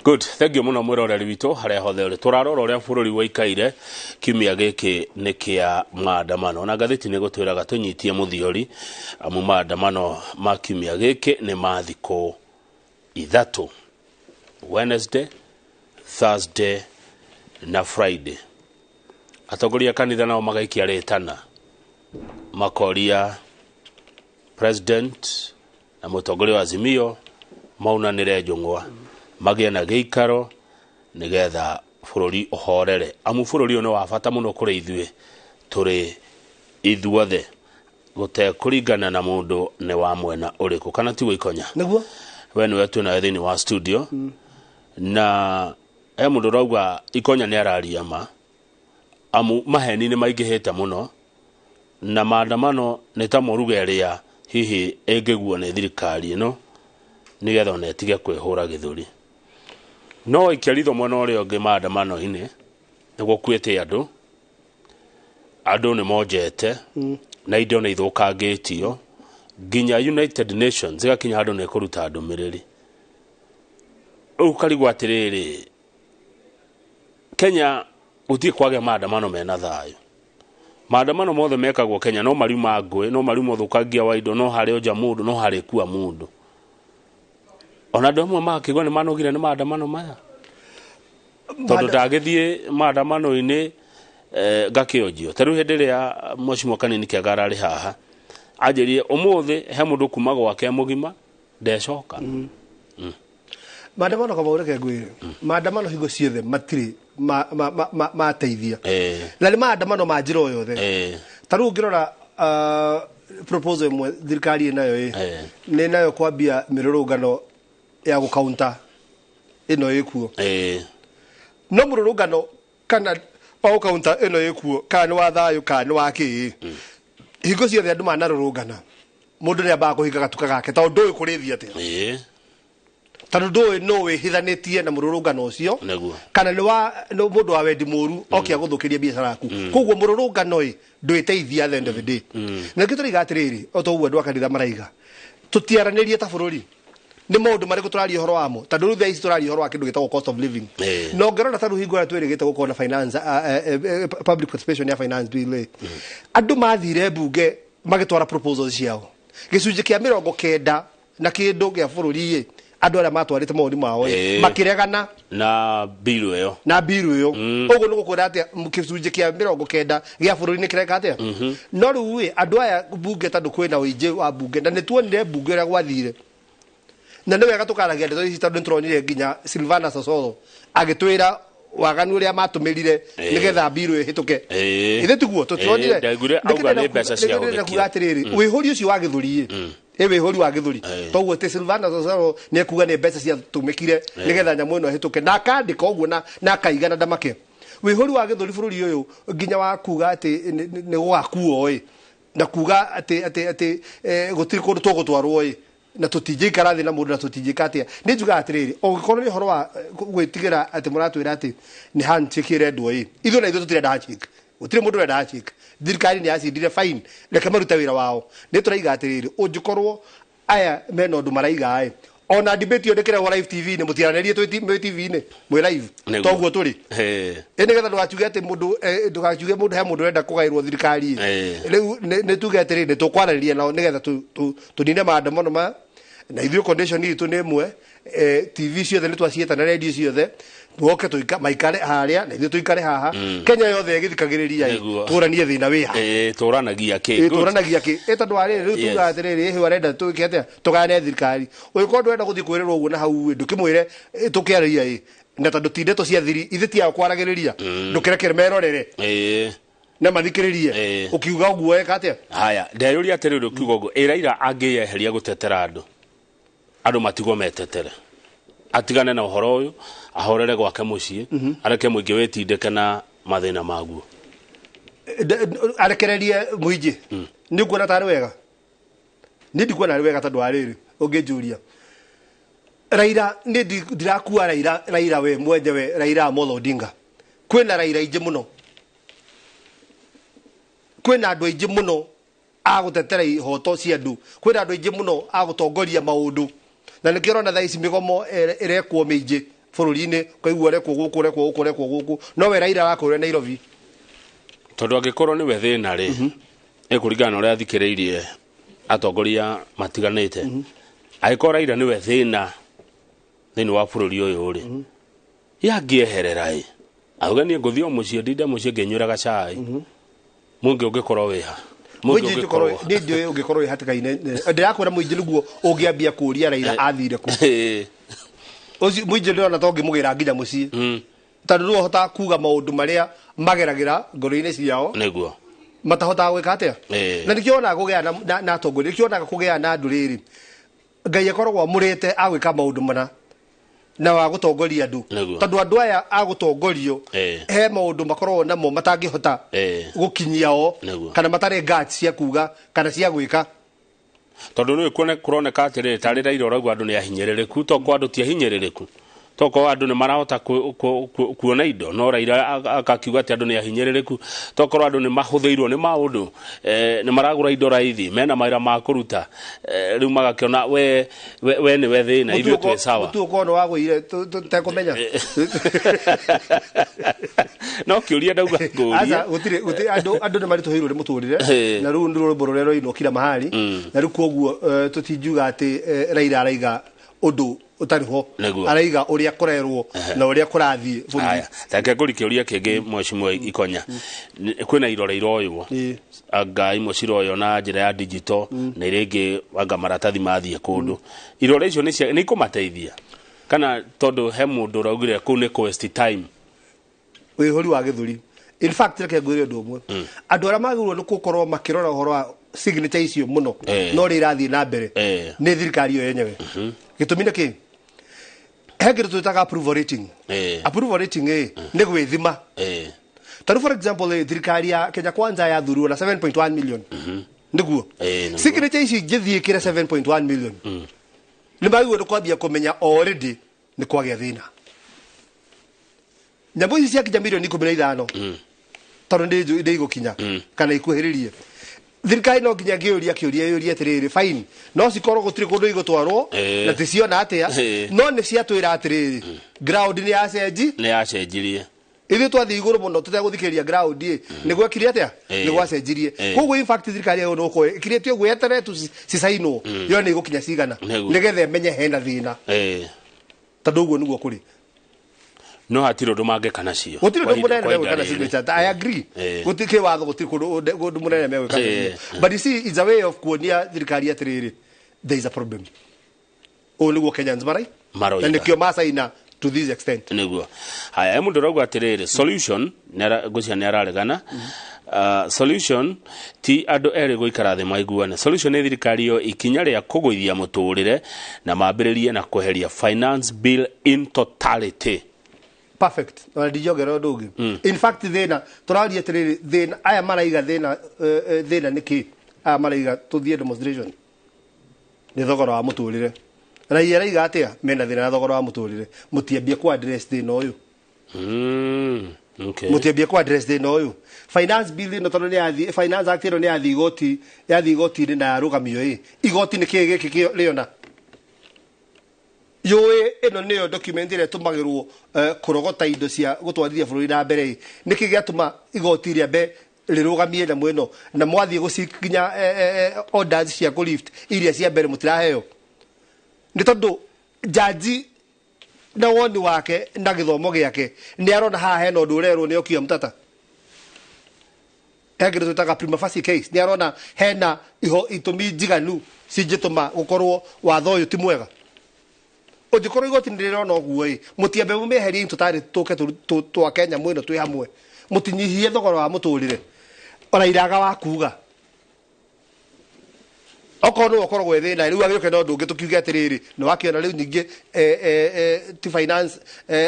Good, thank you muno mwiroreri witũ haria hothe ũrĩ. Tũrarora ũrĩa bũrũri waikaire kiumia gĩkĩ nĩ kĩa maandamano na ngathĩti nĩ gũtwĩraga tũnyitie mũthiori amu maandamano ma kiumia gĩkĩ nĩ ma thikũ ithatũ, Wednesday, Thursday na Friday. Atongoria kanitha nao magaikia rĩtana makoria president na mũtongoria wa Azimio maunanĩre njũng'wa magĩe na gĩikaro nĩgetha bũrũri ũhorere amu bũrũri ũyũ nĩ wa bata mũno kũrĩ ithuĩ tũrĩ ithuothe gũtekũringana na mũndũ nĩ wa mwena ũrĩkũ kana tiguo Ikonya. Nĩguo we nĩwe twĩnawe thĩinĩ wa studio na he mũndũ ũrauga Ikonya nĩ araria ma amu maheni nĩ maingĩhĩte mũno na maandamano nĩ ta mũruga ĩrĩa hihi ĩngĩguo nĩ thirikari ĩno nĩgetha ona ĩtige kwĩhũra gĩthũri. No ikia ritho mwena ũrĩa ũngĩ maandamano-inĩ nĩ gũkuĩte andũ, andũ nĩ monjete na indo nĩ ithũkangĩtio nginya United Nations ĩgakinya handũ nĩ ĩkũruta ndũmĩrĩri. Rĩu ũkarigwo atĩrĩrĩ, Kenya gũtirĩ kwagĩa maandamano mena thayũ. Maandamano mothe mekagwo Kenya no mariuma ngũĩ, no mariuma ũthũkangia wa indo, no harĩ onja mũndũ, no harĩ kua mũndũ. Ona andũ amwe makĩigua nĩ manogire nĩ maandamano maya tondũ ndagĩthiĩ maandamano-inĩ ngakĩonjio. Ta rĩu hĩndĩ ĩrĩa Mheshimiwa Kanini Kĩaga ararĩ haha anjĩrire ũmũthĩ he mũndũ kuma gwake mũgima ndecoka. Maandamano kama ũreke ngwĩre, maandamano hingo ciothe matirĩ mateithia na nĩ maandamano ma njĩra o yothe. Ta rĩu ũngĩrora proposal ĩmwe thirikari ĩnayo ĩ nĩ nayo kwambia mĩrũrũngano ya gũkaunta ĩno ĩkuo. No mũrũrũngano kana wa counter ĩno ĩkuo kana nĩ wa thayũ kana nĩ wa kĩĩ hingo ciothe andũ manarũrũngana mũndũ nĩ ambaga kũhinga gatuka gake tondũ ndũĩ kũrĩthiĩ atĩa tondũ ndũĩ nũ wĩhithanĩtie na mũrũrũngano ũcio kana nĩ wa mũndũ wa wendi mũru oke agũthũkĩrie biacara yaku koguo mũrũrũngano ĩ ndwĩteithia at the end of the day na nĩkĩo tũraiga atĩrĩrĩ o ta ũguo andũ a kanitha maraiga tũtiaranĩrie ta bũrũri nĩ maũndũ marĩkũ tũraria ũhoro wamo tondũ rĩu thaa ici tũraria ũhoro wa kĩndũ gĩtagwo cost of living na ũngĩrora ta rĩu hingo ĩrĩa twĩrĩgĩte gũkorwo na finance public participation ya finance bill andũ mathire mbunge magĩtwara proposals ciao gĩcunjĩ kĩa 90 na kĩndũ gĩa bũrũri ĩ andũ arĩa matwarĩte mawoni mao makĩregana na bill ĩyo ũguo nĩ gũkwĩra atĩa gĩcunjĩ kĩa 90 gĩa bũrũri nĩ kĩreka atĩa no rĩu ĩ andũ aya mbunge tondũ kwĩna ũingĩ wa mbunge na nĩ tuonire mbunge ũrĩa gwathire na nĩ wega tũkaragia ndeto ici tondũ nĩtũronire nginya Silvana Sosoro agĩtwĩra waganu ũrĩa matũmĩrire nĩgetha mbirũ ĩhĩtũke ithe tiguo tũtironire ndaiguire atĩrĩrĩ wĩhũri ũcio wa gĩthũri ĩ wĩhũri wa gĩthũri toguo atĩ Silvana Sosoro nĩekuga nĩ mbeca ciatũmĩkire nĩgetha nyamũ ĩno ĩhĩtũke na akandĩka ũguo na akaigana ndamake wĩhũri wa gĩthũri bũrũri ũyũ nginya wa kuga atĩ nĩ gũgakuo ĩ na kuga atĩ atĩ atĩ gũtirĩ kũndũ tũgũtwarwo ĩ na tũtingĩikara thĩ na mũndũ na tũtingĩka atĩa nĩ njugaga atĩrĩrĩ ũngĩkorwo nĩ ũhoro wa gwĩtigĩra atĩ mũratwĩra atĩ nĩ handshake ĩrendwo ĩ ithuĩ na ithuĩ tũtirenda handshake gũtirĩ mũndũ ũrenda handshake thirikari nĩ yacindire fine reke marute wĩra wao nĩ tũraiga atĩrĩrĩ ũngĩkorwo aya mena ũndũ maraiga ĩ ona debate ĩyo ndĩkĩrehwo live TV-inĩ mũtiaranĩrie mwĩ TV-inĩ mwĩ live toguo tũrĩ ĩ nĩgetha ndũgakiuge atĩ mũndũ ndũgakiuge mũndũ he mũndũ ũrenda kũgaĩrwo thirikari rĩu nĩ tuge atĩrĩrĩ nĩ tũkwaranĩria nao nĩgetha tũnine maandamano maya na ithuĩ condition itũ nĩ ĩmwe TV ciothe nĩ twaciĩta na radio ciothe woke maikare harĩa na ithuĩ tũikare haha Kenya yothe ĩgĩthikagĩrĩria ĩ tũranie thĩna wĩ ha tũranagia kĩ tũranagia kĩ ĩ tondũ wa rĩrĩ rĩu tugaga atĩrĩrĩ ĩhĩ arenda tũĩke atĩa tũgayane thirikari ũngĩkorwo ndũrenda gũthiĩ kwĩrĩrwo ũguo na hau ndũkĩmwĩre tũkĩarĩria ĩ na tondũ ti ndeto cia thiri ithe tiao kwaragĩrĩria ndũkĩrekere merorere na mathikĩrĩrie ũkiuga ũguo eka atĩa haya ndeyũria atĩrĩrĩ ũkiuga ũguo ĩ Raila angĩyeheria gũtetera andũ andũ matigwo metetere atigane na ũhoro ũyũ ahorere gwake mũciĩ areke mũingĩ wĩtindĩke na mathĩna maguo arekererie mũingĩ nĩ ũkuona tarĩ wega nĩ ndikuona arĩ wega tondũ wa rĩrĩ ũngĩnjũria Raila nĩ ndirakua Raila Raila we mwenyewe Raila Amolo Odinga kwĩna Raila aingĩ mũno kwĩna andũ aingĩ mũno a gũtetera ihoto cia andũ kwĩna andũ aingĩ mũno a gũtongoria maũndũ na nĩkĩo ũrona thaa ici mĩgomo ĩrekwo mĩingĩ bũrũri-inĩ ũkaigua ũrekwo gũkũ ũrekwo gũkũ ũrekwo gũkũ no we Raila arakwĩra Nairobi tondũ angĩkorwo nĩwe thĩna rĩ ĩkũringana na ũrĩa athikĩrĩirie atongoria matiganĩte angĩkorwo Raila nĩwe thĩna thĩinĩ wa bũrũri ũyũ rĩ yangĩeherera ĩ auge niĩ ngũthiĩ o mũciĩ ndinde mũciĩ ngĩnyuĩraga cai mũingĩ ũngĩkorwo wĩha mũingĩ nĩ ũngĩkorwo wĩ hatĩka-inĩ ndĩrakwĩra mũingĩ nĩguo ũngĩambia kũũria Raila athire kũ ũcio mũingĩ ndĩrona ta ũngĩmũgĩra nginya mũciĩ tondũ nĩwe ũhotaga kuga maũndũ marĩa mageragĩra ngoro-inĩ ciao nĩguo matahotaga gwĩka atĩa na nĩkĩo wonaga kũgĩa na atongoria nĩkĩo wonaga kũgĩa na andũ rĩrĩ Ngai akoragwo amũrĩte agwĩka maũndũ mana na wa gũtongoria andũ tondũ andũ aya a gũtongorio he maũndũ makoragwo namo matangĩhota gũkinyia o kana matarĩ guts cia kuga kana cia gwĩka tondũ nĩ kũroneka atĩrĩrĩ tarĩ Raila ũrauga andũ nĩ ahinyĩrĩrĩku tokorwo andũ ti ahinyĩrĩrĩku tokorwo andũ nĩ marahota kuona indo no Raila akakiuga atĩ andũ nĩ ahinyĩrĩrĩku tokorwo andũ nĩ mahũthĩirwo nĩ maũndũ nĩ maragũra indo raithi mena mawĩra ma kũruta rĩu magakĩona we nĩwe thĩna ithuĩ twĩ sawa mũtu ũkorwo nĩ wagũire tũtekũmenya no kĩũria ndauga ngũrie gũtirĩ andũ nĩ maritũhĩirwo nĩ mũtũrĩre na rĩu nĩ rwĩmbo rũrĩa rwainwo kila mahali na rĩu koguo tũtingiuga atĩ Raila araiga ũndũ ũtarĩ ho araiga ũrĩa kũrerwo na ũrĩa kũrathiĩ bũrũri reke ngũri kĩũria kĩngĩ mheshimiwa Ikonya kwĩna irore iroywo anga imwe ciroywo na njĩra ya digital na iria ingĩ anga maratathi mathiĩ kũndũ irore icio nĩ ikũmateithia kana tondũ he mũndũ ũraugire kũu nĩ waste time wĩhũri wa gĩthũri in fact reke ngwĩre ũndũ ũmwe andũ arĩa magĩrĩirwo nĩ gũkorwo makĩrora ũhoro wa signature icio mũno no rĩ irathiĩ na mbere nĩ thirikari ĩyo yenyewe gĩtũmi nĩ kĩ he kĩndũ twĩtaga approval rating approval rating ĩ nĩ gwĩthima Tarĩu for example, thirikari ya Kenya Kwanza yathurirwo na 7.1 million, nĩguo? Ĩĩ, nĩguo. Signature ici ingĩthiĩ kĩre 7.1 million, nĩ magĩrĩirwo nĩ kwambia kũmenya already nĩ kwagĩa thĩna. Nyamũ ici ciakinya mirioni 15, tondũ nĩ igũkinya kana ikuhĩrĩrie, thirikari no nginya ngĩũria kĩũria, yũrie atĩrĩrĩ, fine, no cikorwo gũtirĩ kũndũ igũtwarwo na ticiona atĩa, no nĩ ciatwĩra atĩrĩrĩ, ground nĩ yacenji. Nĩ yacenjirie. Ithuĩ twathiĩ igũrũ mũno tũtegũthikĩrĩria ground ĩ, nĩ gwekire atĩa? Nĩ gwacenjirie. Koguo in fact thirikari ĩyo nũkũ ĩkirĩte ũguo yeterere tu cicainwo yone igũkinya cigana, nĩgetha ĩmenye hena thĩna, tondũ ũguo nĩguo kũrĩ. No hatirĩ ũndũ mangĩka nacio. Gũtirĩ Kwa ũndũ mũnene kwa megwĩka ihinda na rĩrĩ. signature. I agree. Gũtirĩ kĩwatho, gũtirĩ kũndũ mũnene megwĩka nacio, but you see, it's a way of kuonia thirikari atĩrĩrĩ, there is a problem. Ũũ nĩguo Kenyans marai Maroiga. na nĩkĩo macaina to this extent. Nĩguo. Haya, mũndũ ũrauga atĩrĩrĩ, solution ngwĩciria nĩ araregana. Solution ti andũ erĩ gũikara thĩ maiguane. Solution nĩ thirikari yo ikinya rĩa kũgũithia mũtũrĩre na mambĩrĩrie na kweheria finance bill in totality. Perfect. Ona ndingĩongerera ũndũ ũngĩ. In fact, thĩna tũraria atĩrĩrĩ, thĩna aya maraiga, thĩna thĩna nĩ kĩ? Aya maraiga tũthiĩ demonstration nĩ thogora wa mũtũrĩre. Raia raiga atĩa? Mena thĩna na thogora wa mũtũrĩre. Mũtiambie ku address thĩna ũyũ. Mũtiambie ku address thĩna ũyũ. Finance bill ĩno, tondũ nĩ yathiĩ, Finance Act ĩno nĩ yathiĩ igoti, yathiĩ igoti-inĩ na yarũgamio ĩ, igoti nĩ kĩĩ gĩkĩ rĩona yũĩ ĩno nĩyo document ĩrĩa ĩtũmagĩrwo kũrogota indo cia gũtwarithia bũrũri na mbere ĩ. Nĩkĩ gĩatũma igoti rĩambe rĩrũgamie nyamũ ĩno, na mwathiĩ gũcikinya orders cia kũ lift iria cia mbere mũtiraheo? Nĩ tondũ jaji na woni wake na gĩthomo gĩake nĩ arona haha hena ũndũ ũrerwo nĩ Okiya Mtata. He kĩndũ twĩtaga prima facie case. Nĩ arona hena iho itũmi njiganu cingĩtũma gũkorwo watho ũyũ ti mwega. Ũngĩkorwo igoti nĩ rĩrona ũguo ĩ, mũtiambe mũmĩeherie tũtarĩ tũke twake nyamũ ĩno twĩ hamwe, mũtinyihie thogora wa mũtũrĩre. Ona iraga wa kuga okorwo nĩwe ũkoragwo ĩ thĩna, rĩu agĩũke na ũndũ ũngĩ tũkiuge atĩrĩrĩ, nĩ wakĩona rĩu ningĩ ti Finance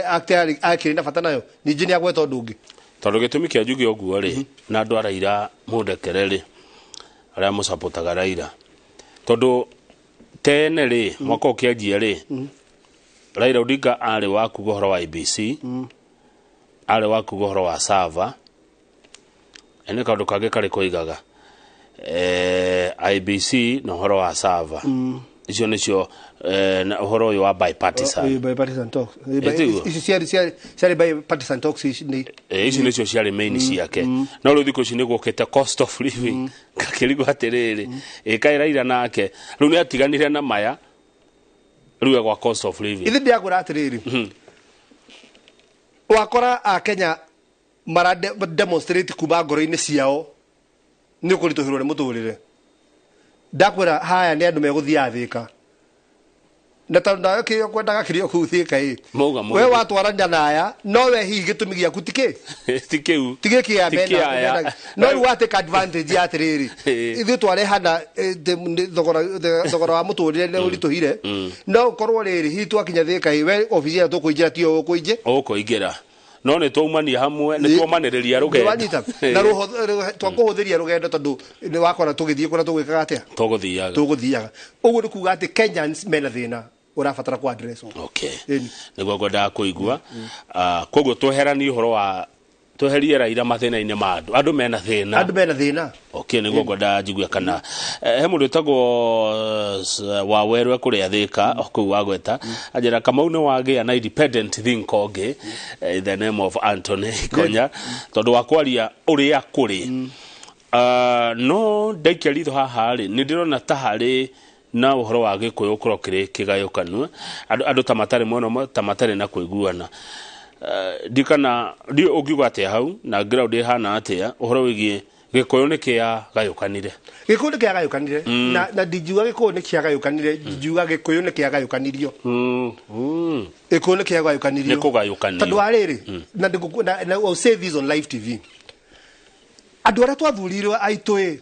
Act akĩrĩ na bata nayo, ningĩ nĩ agweta ũndũ ũngĩ. Tondũ gĩtũmi kĩa njuge ũguo rĩ, na andũ a Raila mũndekere rĩ, arĩa mũcapotaga Raila, tondũ tene rĩ, mwaka ũkĩanjia rĩ, Raila Odinga arĩ wa kuga ũhoro wa IEBC, arĩ wa kuga ũhoro wa server, nĩ kaũndũ kangĩ karĩ koigaga IEBC na ũhoro wa server, icio nĩcio na ũhoro ũyũ wa bipartisan. Bipartisan talks. Ĩtiguo? Ici ciarĩ bipartisan talks ici nĩ Ici nĩcio ciarĩ main ciake, no rĩu thikũ ici nĩ gũkĩte cost of living. Ngakĩrigwo atĩrĩrĩ, ĩkaĩ Raila nake rĩu nĩ atiganire na maya, rĩu egwa cost of living? Ithe ndĩrakwĩra atĩrĩrĩ, wakora a Kenya mara demonstrate kuma ngoro-inĩ ciao nĩ ũkũritũhĩrwo nĩ mũtũrĩre. Ndakwĩra haya nĩ andũ megũthiaga Thĩka, na tondũ nawe kĩrĩa ũkwendaga kĩrĩa kũu Thĩka ĩ, Mauga we mũgĩthiĩ. Watwarania na aya, no we hihi gĩtũmi gĩaku ti kĩ? Ti kĩu. Ti gĩkĩ Ti kĩ aya. mena, no rĩu wa take advantage ya atĩrĩrĩ, ithuĩ twarehana thogora wa mũtũrĩre nĩ ũritũhire, no ũkorwo rĩrĩ hihi twakinya Thĩka ĩ, we obici ĩrĩa tũkũingĩra tiyo ũkũingĩ. Ũkũingĩra, no nĩ twaumania hamwe, nĩ twomanĩrĩria rũgendo. Wanyita na twakũhũthĩria rũgendo, tondũ nĩ wakora tũgĩthiĩ kũrĩa tũgwĩkaga atĩa? Tũgũthiaga. Tũgũthiaga. Ũguo nĩ kuga atĩ Kenyans mena thĩna ũrabatara ku address. Ĩni. Nĩguo ngwendaga kũigua. Koguo tweheranie ũhoro wa tweherie Raila mathĩna-inĩ ma andũ, andũ mena thĩna. Andũ mena thĩna. Okay, nĩguo ngwendaga njigue kana he mũndũ wĩtagwo wa werwe kũrĩa Thĩka o kũu wagweta, anjĩra Kamau nĩ wagĩa na independent think ũngĩ, in the name of Anthony Konya, tondũ wa kwaria ũrĩa kũrĩ. No ndaikia ritho haha rĩ, nĩ ndĩrona ta harĩ na ũhoro wa Gĩkũyũ ũkorwo kĩrĩ kĩgayũkanu, andũ ta matarĩ mwena ũmwe, ta matarĩ na kũiguana. Ndikana ndiũ ũngiuga atĩa hau, na ground ĩhana atĩa ũhoro wĩgiĩ Gĩkũyũ nĩ kĩagayũkanire? Gĩkũyũ nĩ kĩagayũkanire, na ndingiuga Gĩkũyũ nĩ kĩagayũkanire, ndingiuga Gĩkũyũ nĩ kĩagayũkanirio. Gĩkũyũ nĩ kĩagayũkanirio. Nĩ kũgayũkanio. Tondũ wa rĩrĩ, na I'll say this on live TV, andũ arĩa twathurirwo aitũ ĩ,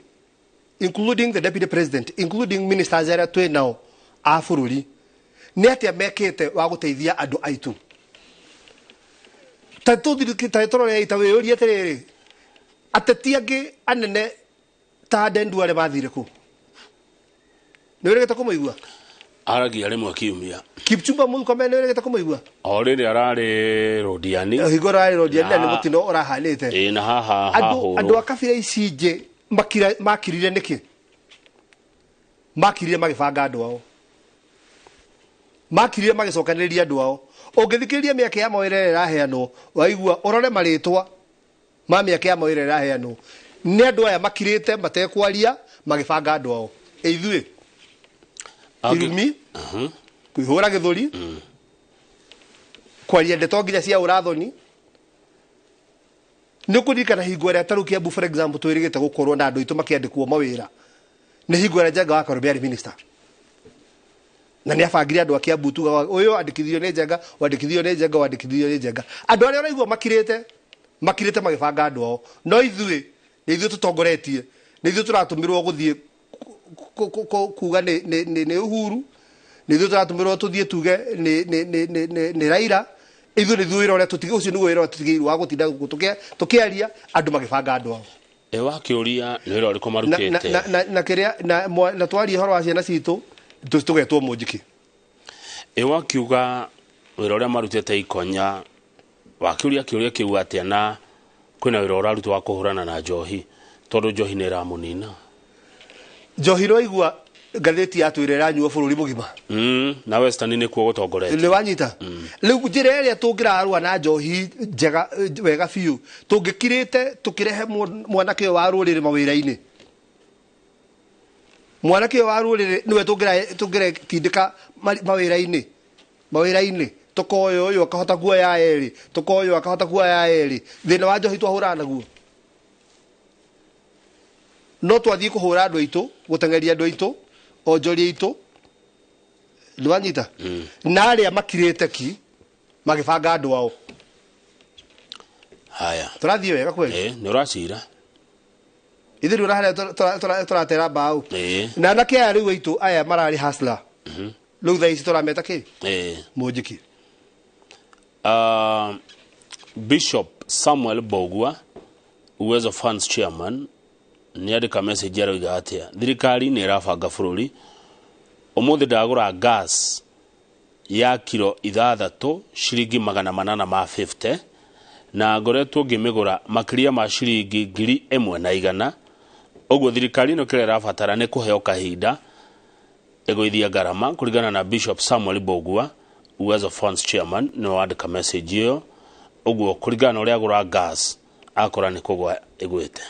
including the deputy president, including ministers arĩa twĩ nao a bũrũri, nĩ atĩa mekĩte wa gũteithia andũ aitũ? Ta tũthiri ta tũrore ta wĩyũrie atĩrĩrĩ, ateti angĩ anene ta Aden Duale mathire kũ? Nĩ wĩrĩgĩte kũmũigua? Aragia rĩmwe kiumia. Kipchumba Murkomen nĩ wĩrĩgĩte kũmũigua? O rĩrĩ ararĩ Rodiani. Hingo ũrarĩ Rodiani na nĩ mũtino ũrahanĩte. Ĩ, na haha andũ andũ hahũrwo. A kabira ici ingĩ makirire nĩkĩ? Makirire magĩbanga andũ ao, makirire magĩcokanĩrĩria andũ ao. Ũngĩthikĩrĩria mĩaka ya mawĩra ĩrĩa ĩraheanwo, waigua ũrore marĩtwa ma mĩaka ya mawĩra ĩraheanwo, nĩ andũ aya makirĩte matekwaria magĩbanga andũ ao. Ĩ ithuĩ irumi, kwĩhũra gĩthũri, kwaria ndeto nginya cia ũrathoni. Nĩ ũkũririkana hingo ĩrĩa tarĩu Kiambu, for example, twĩrĩgĩte gũkorwo na andũ aitũ makĩandĩkwo mawĩra, nĩ hingo ĩrĩa Njenga wa Karũmbe arĩ minister, na nĩ abangire andũ a Kiambu, tugaga ũyũ andĩkithirio nĩ Njenga, wandĩkithirio nĩ Njenga, wandĩkithirio nĩ Njenga. Andũ arĩa ũraigua makirĩte, makirĩte magĩbanga andũ ao. No ithuĩ nĩ ithuĩ tũtongoretie, nĩ ithuĩ tũratũmĩrwo gũthiĩ kuga nĩ Uhuru, nĩ ithuĩ tũratũmĩrwo tũthiĩ tuge nĩ Raila. Ithuĩ nĩ ithuĩ wĩra ũrĩa tũtige ũcio nĩguo wĩra ũrĩa tũtigĩirwo wa gũtinda gũkũ tũkĩaria andũ magĩbanga andũ ao. Ĩ, wakĩũria nĩ wĩra ũrĩkũ marutĩte? Na kĩrĩa na twaria ũhoro wa ciana citũ, tũgetwo mũnjiki. Ĩ, wakiuga wĩra ũrĩa marutĩte ikonya, wakĩũria kĩũria kĩu atĩa na kwĩna wĩra ũrarutwo wa kũhũrana na njohi, tondũ njohi nĩ ĩramũnina? Njohi rwaigua ngathĩti yatwĩra ĩranyuo bũrũri mũgima. Na Western nĩkuo gũtongoretie. Nĩ wanyita rĩu njĩra ĩrĩa tũngĩrarũa na njohi njega wega biũ, tũngĩkirĩte tũkĩrehe mwanake ũyũ wa rũrĩrĩ mawĩra-inĩ. Mwanake ũyũ wa rũrĩrĩ nĩwe tũngĩretindĩka mawĩra-inĩ, tũkoya ũyũ akahota kuoya erĩ, tũkoya ũyũ akahota kuoya erĩ. Thĩna wa njohi twahũrana naguo, no twathiĩ kũhũra andũ aitũ, gũteng'eria andũ aitũ, onjoria aitũ. Nĩ wanyita? Na arĩa makirĩte ki magĩbanga andũ ao. Haya. Tũrathiĩ wega kweli? Ĩ, nĩ ũracira. Ithuĩ rĩu harĩa tũratera mbaũ na anake aya rĩu aitũ aya mararĩ hustler, rĩu thaa ici tũrameta kĩ? Mũnjiki. Bishop Samuel Bogua, Uwezo Funds chairman, nĩ andĩka message, aroiga atĩa? Thirikari nĩ ĩrabanga bũrũri. Ũmũthĩ ndagũra gas ya kiro 6 ciringi 850, na ngoretwo ngĩmĩgũra makĩria ma ciringi 1,100. Ũguo thirikari ĩno kĩrĩa ĩrabatara nĩ kũheo kahinda ĩgũithia ngarama. Kũringana na Bishop Samuel Bogua, Uwezo Funds chairman, nĩwe wandĩka message ĩyo. Ũguo kũringana na ũrĩa agũra gas, akora nĩ kũgwa ĩgwĩte.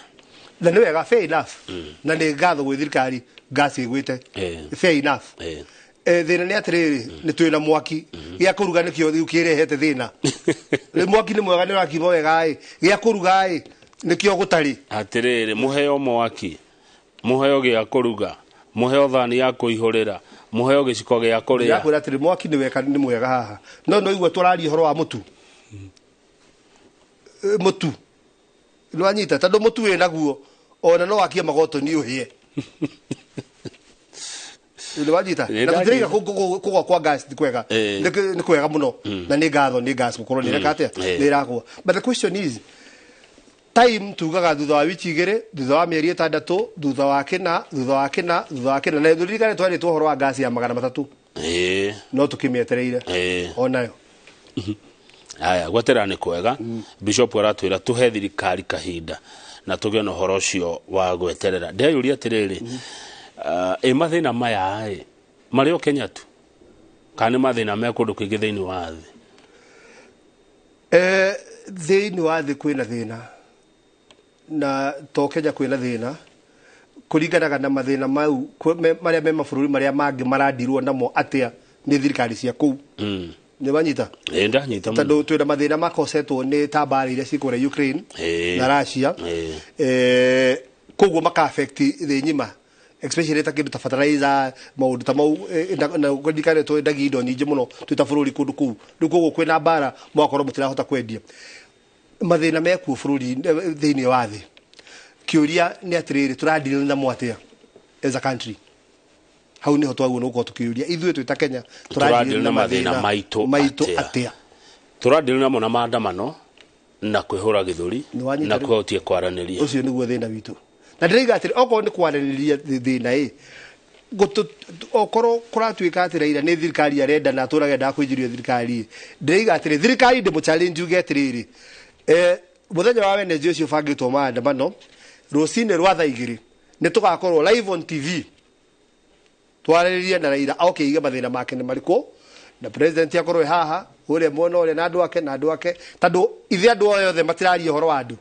Na nĩ wega, fair enough, na nĩ ngatho gwĩ thirikari, gas ĩgwĩte. Fair enough. Thĩna nĩ atĩrĩrĩ, nĩ twĩna mwaki gĩa kũruga, nĩkĩo rĩu kĩrehete thĩna. Rĩu mwaki nĩ mwega, nĩ ũrakima wega ĩ, gĩa kũruga ĩ nĩkĩo gũtarĩ. Atĩrĩrĩ, mũheo mwaki, mũheo gĩa kũruga, mũheo thani ya kũihũrĩra, mũheo gĩciko gĩa kũrĩa. Ndĩrakwĩra atĩrĩ, mwaki nĩ wega, nĩ mwega haha, no igua tũraria ũhoro wa mũtu. Mũtu nĩ wanyita, tondũ mũtu wĩ naguo ona no wakie magotoni ũhĩe. Nĩ wanyita? Nĩ Na tũtiraiga ndanyita. Kũgwa kwa gas ti kwega. Nĩ kwega mũno, na nĩ ngatho nĩ gas gũkorwo nĩ ĩreka atĩa, nĩ ĩragwa. But the question is time. Tugaga thutha wa wiki 2, thutha wa mĩeri 6, thutha wa kĩna, thutha wa kĩna, thutha wa kĩna. Na ririkane twarĩtwo ũhoro wa gas ya 300. No tũkĩmĩetereire onayo. Haya, gwetera nĩ kwega. Bishop aratwĩra tũhe thirikari kahinda na tũgĩe na ũhoro ũcio wa gweterera. Ndĩreyũria atĩrĩrĩ, ĩ mathĩna maya ĩ marĩ o Kenya tu, kana nĩ mathĩna me kũndũ kũingĩ thĩinĩ wa thĩ? Thĩinĩ wa thĩ kwĩna thĩna, na to Kenya kwĩna thĩna. Kũringanaga na mathĩna mau marĩa me mabũrũri marĩa mangĩ marandirwo namo atĩa nĩ thirikari cia kũu. Nĩ wanyita? Ĩ, ndanyita mũno. Tondũ twĩna mathĩna makosetwo nĩ ta mbara iria cikũrĩa Ukraine na Russia. Koguo maka affect thĩ ng'ima, especially ta kĩndũ ta fertilizer, maũndũ ta mau. Na kũririkane twendagia indo nyingĩ mũno twĩ ta bũrũri kũndũ kũu. Rĩu koguo kwĩna mbara, mũgakorwo mũtirahota kwendia. Mathĩna mekuo bũrũri, thĩinĩ wa thĩ. Kĩũria nĩ atĩrĩrĩ, tũradeal namo atĩa as a country? Hau nĩho twagwo nĩ gũkorwo tũkĩũria ithuĩ twĩ ta Kenya. Tũradeal na mathĩna maitũ maitũ atĩa? Atĩa? Tũradeal namo na maandamano. Na kwihura githuri na kwehutie kwaranĩria. Ũcio nĩguo thĩna witũ. Na ndĩraiga atĩrĩ okorwo nĩ kwaranĩria thĩna ĩ okorwo kũratuĩka atĩ Raila nĩ thirikari arenda na atũraga endaga kũinjĩrio thirikari, ndĩraiga atĩrĩ thirikari ndĩmũ challenge uge atĩrĩrĩ, mũthenya wa Wednesday ũcio ũbangĩtwo maandamano rũcinĩ rwa thaa 2 nĩ tũgakorwo live on TV twarĩrĩrie na Raila oke ige mathĩna make nĩ marĩkũ, na president akorwo haha ũrĩa mwena ũrĩa na andũ ake na andũ ake, tondũ ithe andũ othe matiraria ũhoro wa andũ.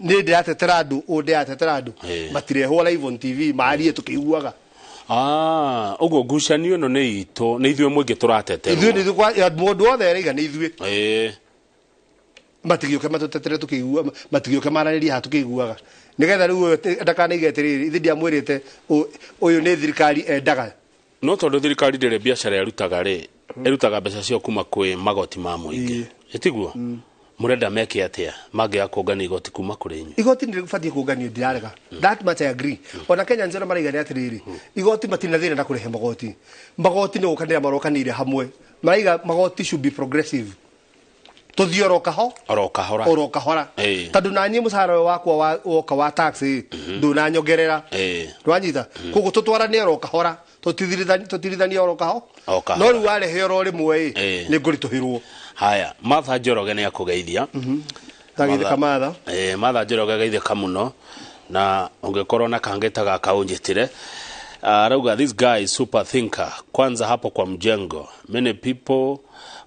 Nĩ ndĩratetera andũ, ũũ ndĩratetera andũ, matirehwo live on TV marie tũkĩiguaga. Ũguo ngucanio ĩno nĩ itũ, nĩ ithuĩ mũingĩ tũrateterwo. Ithuĩ nĩ ithuĩ, mũndũ wothe araiga nĩ ithuĩ. Matigĩũke matũtetere tũkĩigua, matigĩũke maranĩrie haha tũkĩiguaga. Nĩgetha rĩu ũyũ ndakanaige atĩrĩrĩ, ithe ndiamwĩrĩte ũyũ nĩ thirikari endaga. No tondũ thirikari ndĩrĩ biacara ĩrutaga rĩ, ĩrutaga mbeca cio kuma kwĩ magoti ma mũingĩ. Ĩtiguo? Mũrenda meke atĩa mangĩaga kũngania igoti kuma kũrĩ inyuĩ? Igoti nĩ rĩbatiĩ kũnganio, ndirarega. That much I agree. Ona Kenya nzero maraiga nĩ atĩrĩrĩ, igoti matirĩ na thĩna na kũrĩha magoti. Magoti nĩ gũkanĩra marokanĩire hamwe. Maraiga magoti should be progressive. Tũthiĩ oro kaho oro kahora oro kahora, tondũ naniĩ mũcara wakwa woka wa tax ndũnanyongerera. Ndwanyita? Koguo tũtwarane oro kahora, tũtirithanie oro kaho. No rĩu warehe oro rĩmwe ĩ nĩ ngũritũhĩrwo. Haya, Martha Njoroge nĩ akũgeithia. Ndageithĩka Martha. Martha Njoroge geithĩka mũno, na ũngĩkorwo na kangĩ ta gaka ũnjĩtĩre. Arauga this guy is super thinker. Kwanza hapo kwa mjengo. Many people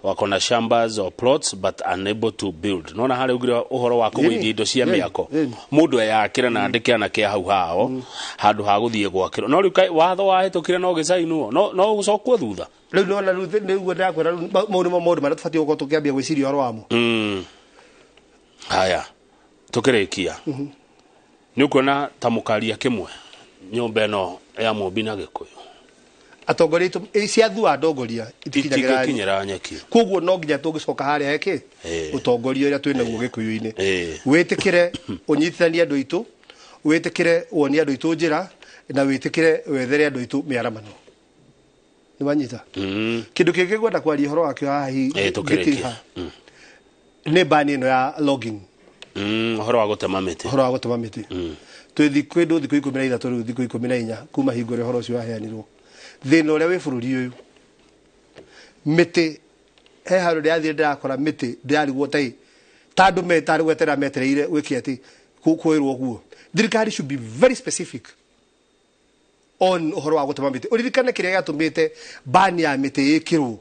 wako na shambas or plots but unable to build. Nona harĩ ugire ũhoro wa kũgũithia indo cia mĩako. Mũndũ eyakĩre na andĩke anake hau hao handũ ha gũthiĩ gwakĩrwo. No rĩu watho wahĩtũkire no gĩcainwo, no gũcokwo thutha. Rĩu nona rĩu nĩguo ndĩrakwĩra rĩu mau nĩmo maũndũ marĩa tũbatiĩ gũkorwo tũkĩambia gwĩciria ũhoro wamo. Haya, tũkĩrĩkia. Nĩ ũkuona ta mũkaria kĩmwe nyũmba ĩno ya Mũmbi na Gĩkũyũ. Atongoria aitũ ciathua ndongoria itikinyĩra nyeki. Koguo no nginya tũngĩcoka harĩa heke ũtongoria ũrĩa twĩ naguo Gĩkũyũ-inĩ. Wĩtĩkĩre ũnyitithanie andũ aitũ, wĩtĩkĩre wonie andũ aitũ njĩra, na wĩtĩkĩre wethere andũ aitũ mĩaramano. Nĩ wanyita? Kĩndũ kĩngĩ ngwenda kwaria ũhoro wakĩo haha tũkĩrĩkia nĩ bani ĩno ya logging. Ũhoro wa gũtema mĩtĩ. Ũhoro wa gũtema mĩtĩ. Twĩ kwĩndũ thikũ 13 rĩu thikũ 14 kuma hingo ĩrĩa ũhoro ũcio waheanirwo. Thĩna ũrĩa wĩ bũrũri ũyũ, mĩtĩ he handũ ndĩrathiĩ ndĩrakora mĩtĩ ndĩrarigwo ta andũ metarĩ gweterera metereire gwĩke atĩ kwĩrwo ũguo. Thirikari should be very specific on ũhoro wa gũtema mĩtĩ. Ũririkane kĩrĩa gĩatũmĩte bani ya mĩtĩ ĩkĩrwo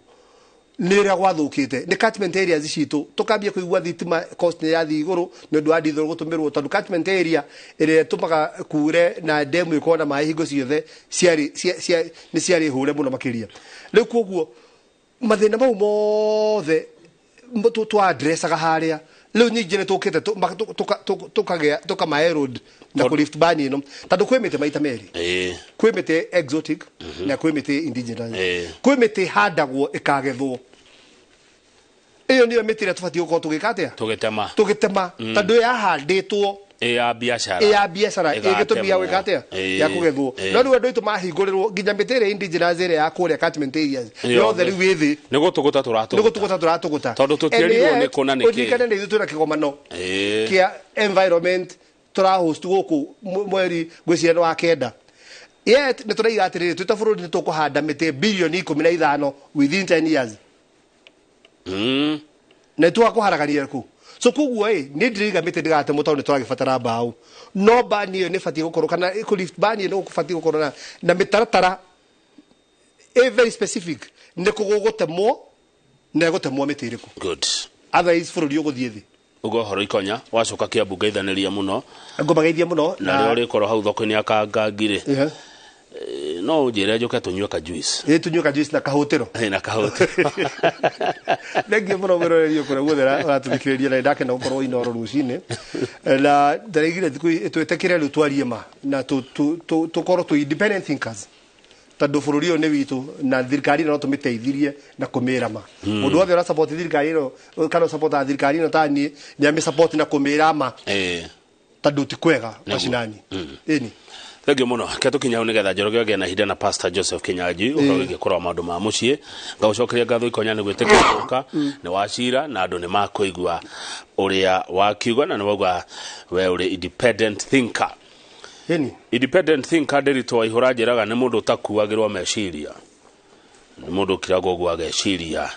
nĩ ũrĩa gwathũkĩte nĩ catchment areas citũ, tũkambia kũigua thitima cost nĩ yathiĩ igũrũ nĩ ũndũ wa diesel gũtũmĩrwo, tondũ catchment area ĩrĩa ĩtũmaga kure na demu ĩkorwo na maĩ hingo ciothe nĩ ciarĩ hũre mũno makĩria. Rĩu koguo mathĩna mau mothe twa addressaga harĩa, rĩu ningĩ nĩ tũkĩte tũkama erode na kũ lift ban ĩno, tondũ kwĩ mĩtĩ maita merĩ. Kwĩ mĩtĩ exotic na kwĩ mĩtĩ indigenous. Kwĩ mĩtĩ handagwo ĩkagethwo. Ĩyo nĩyo mĩtĩ ĩrĩa tũbatiĩ gũkorwo tũgĩka atĩa? Tũgĩtema. Tondũ yahandĩtwo ya biacara. Ya biacara ĩgĩtũmia gwĩka atĩa? Ya kũgethwo. No rĩu andũ aitũ mahingũrĩrwo nginya mĩtĩ ĩrĩa indigenous ĩrĩa ya kũrĩa catchment areas yothe rĩu ĩ thĩ. Nĩ gũtũgũta tũratũgũta. Nĩ gũtũgũta tũratũgũta. Tondũ tũtiarirwo nĩ kũ na nĩ kĩ. Ũririkane nĩ ithuĩ twĩna kĩgomano kĩa environment tũrahost gũkũ mweri ngwĩciria nĩ wa 9. Yet nĩ tũraiga atĩrĩrĩ, twĩ ta bũrũri nĩ tũkũhanda mĩtĩ bilioni 15 within 10 years. Na tũgakũharagania kũ. So koguo ĩ nĩ ndĩraiga mĩtĩ ndĩgatemwo tondũ nĩ tũragĩbatara mbaũ. No bani ĩyo nĩ ĩbatiĩ gũkorwo kana kũ lift bani ĩyo nĩ gũbatiĩ gũkorwo na mĩtaratara ĩ very specific nĩ kũ gũgũtemwo na ĩgũtemwo mĩtĩ ĩrĩkũ. Good. Otherwise bũrũri ũgũthiĩ thĩ. Ugo horo ikonya wacoka Kiambu ngeithanĩria mũno. Ngũmageithia mũno. Na rĩo rĩkorwo hau thoko-inĩ ya Kangangi rĩ. No ũnjĩre njũke tũnyue ka juice. Ĩ tũnyue ka juice na kahũtĩro. Na kahũtĩro. Thengiũ mũno mwĩroreri kũrĩa guothe ũratũthikĩrĩria, na ndakena gũkorwo Inooro rũcinĩ. Na ndĩraigire thikũ twĩtĩkĩre rĩu twarie ma na tũkorwo twĩ independent thinkers. Tondũ bũrũri ũyũ nĩ witũ na thirikari ĩno no tũmĩteithirie na kũmĩra ma. Mũndũ wothe ũra support thirikari ĩno kana ũsupportaga thirikari ĩno ta niĩ nĩ amĩ support na kũmĩra ma. Tondũ ti kwega macinani. Ĩni. Thengiũ mũno. Ke tũkinya hau nĩgetha Njoroge agĩe na ihinda na Pastor Joseph Kinyanjui ũhoro wĩgiĩ kũrora maũndũ ma mũciĩ. Ngagũcokeria ngatho ikonya nĩ gwĩtĩkĩra gũka nĩ wacira na andũ nĩ makũigua ũrĩa wakiuga na nĩ wauga we ũrĩ independent thinker. Ĩni. Independent thinker Ndiritu Waihũra njĩraga nĩ mũndũ ũtakuagĩrwo meciria, nĩ mũndũ ũkiraga ũguo ageciria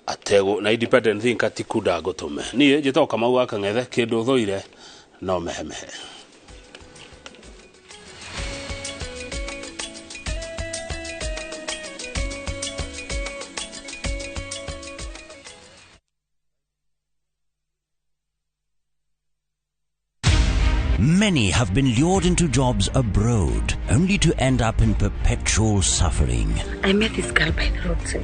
atego na independent thinker ti kunda ngũtũme. Niĩ njĩtagwo Kamau wa Kang'ethe, kĩndũ ũthũire no mehemehe. Many have been lured into jobs abroad, only to end up in perpetual suffering. I met this girl by the roadside.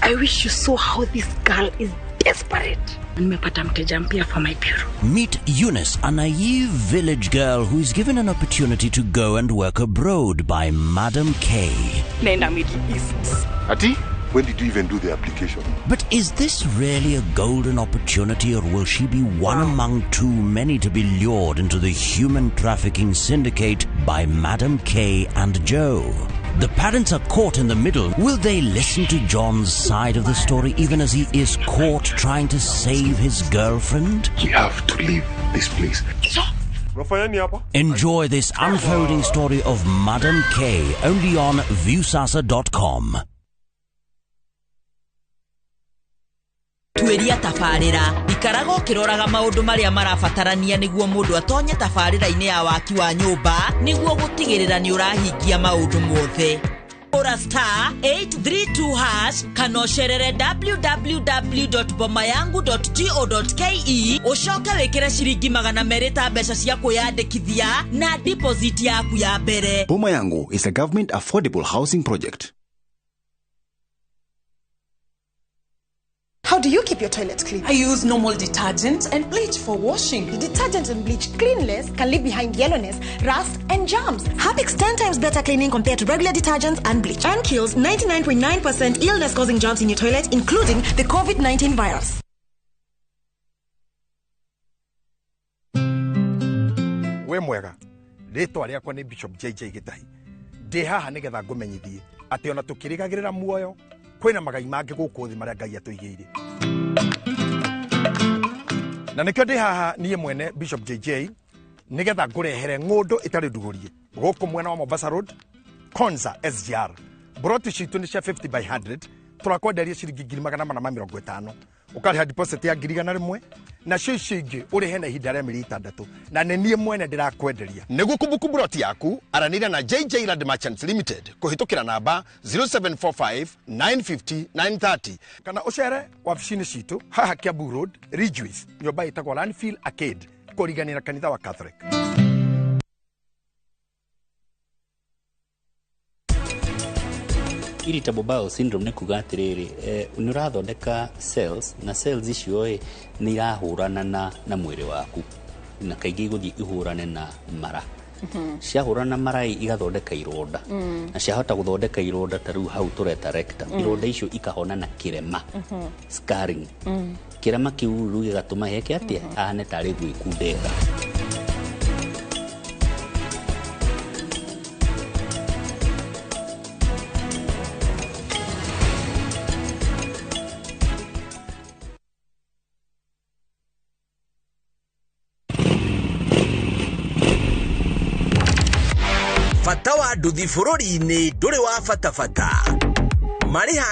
I wish you saw how this girl is desperate. Nimepata mteja mpya for my bureau. Meet Eunice, a naive village girl who is given an opportunity to go and work abroad by Madam K. Naenda Middle East. Ati? When did you even do the application? But is this really a golden opportunity, or will she be one among too many to be lured into the human trafficking syndicate by Madam K and Joe? The parents are caught in the middle. Will they listen to John's side of the story even as he is caught trying to save his girlfriend? We have to leave this place. Enjoy this unfolding story of Madam K only on Viusasa.com. Tuĩria tabarĩra ikaraga ũkĩroraga maũndũ marĩa marabatarania nĩguo mũndũ atonye tabarĩra-inĩ ya waki wa nyũmba nĩguo gũtigĩrĩra nĩ ũrahingia maũndũ mothe. Ora star 832 hash kana ũcerere www.bomayangu.go.ke ũcoke wĩkĩre ciringi 200 ta mbeca cia kwĩyandĩkithia na deposit yaku ya mbere. Boma Yangu is a government affordable housing project. How do you keep your toilet clean? I use normal detergent and bleach for washing. The detergent and bleach cleanless can leave behind yellowness, rust, and germs. Harpic's 10 times better cleaning compared to regular detergents and bleach, and kills 99.9% illness-causing germs in your toilet, including the COVID-19 virus. We mwega, rĩtwa rĩakwa nĩ Bishop JJ Gĩtahi. Ndĩ haha nĩgetha ngũmenyithie atĩ ona tũkĩrĩgagĩrĩra muoyo kwĩna magai mangĩ gũkũ thĩ marĩa Ngai atũigĩire. Na nĩkĩo ndĩ haha niĩ mwene Bishop JJ nĩgetha ngũrehere ng'ũndũ ĩtarĩ ndugũrie gũkũ mwena wa Mombasa Road, Konza SGR. Broti citũ nĩ cia 50 by 100, tũrakwenderia ciringi 450,000. Ũkarĩha deposit ya 100,000 nacio icio ingĩ ũrĩhe na ihinda rĩa mĩeri 6 na nĩ niĩ mwene ndĩrakwenderia. Nĩguo kũbuku broti yaku aranĩria na JJ Land Merchants Limited kũhĩtũkĩra namba 0745 950 930 kana ũcere wabici-inĩ citũ haha Kiambu Road, Ridgeways, nyũmba ĩtagwo Landfill Arcade kũriganĩra kanitha wa Catholic. Irritable bowel syndrome nĩ kuga atĩrĩrĩ, nĩ ũrathondeka cells na cells icio ĩ nĩ irahũrana na mwĩrĩ waku na kaingĩ igũthiĩ ihũrane na mara. Ciahũrana na mara igathondeka ironda na ciahota gũthondeka ironda ta rĩu hau tũreta rectum. Ironda icio ikahona na kĩrema, scarring. Kĩrema kĩu rĩu gĩgatũma heke atĩa ahane tarĩ gwĩkundera. Bata wa nduthi bũrũri-inĩ ndũrĩ wa bata bata. Marĩha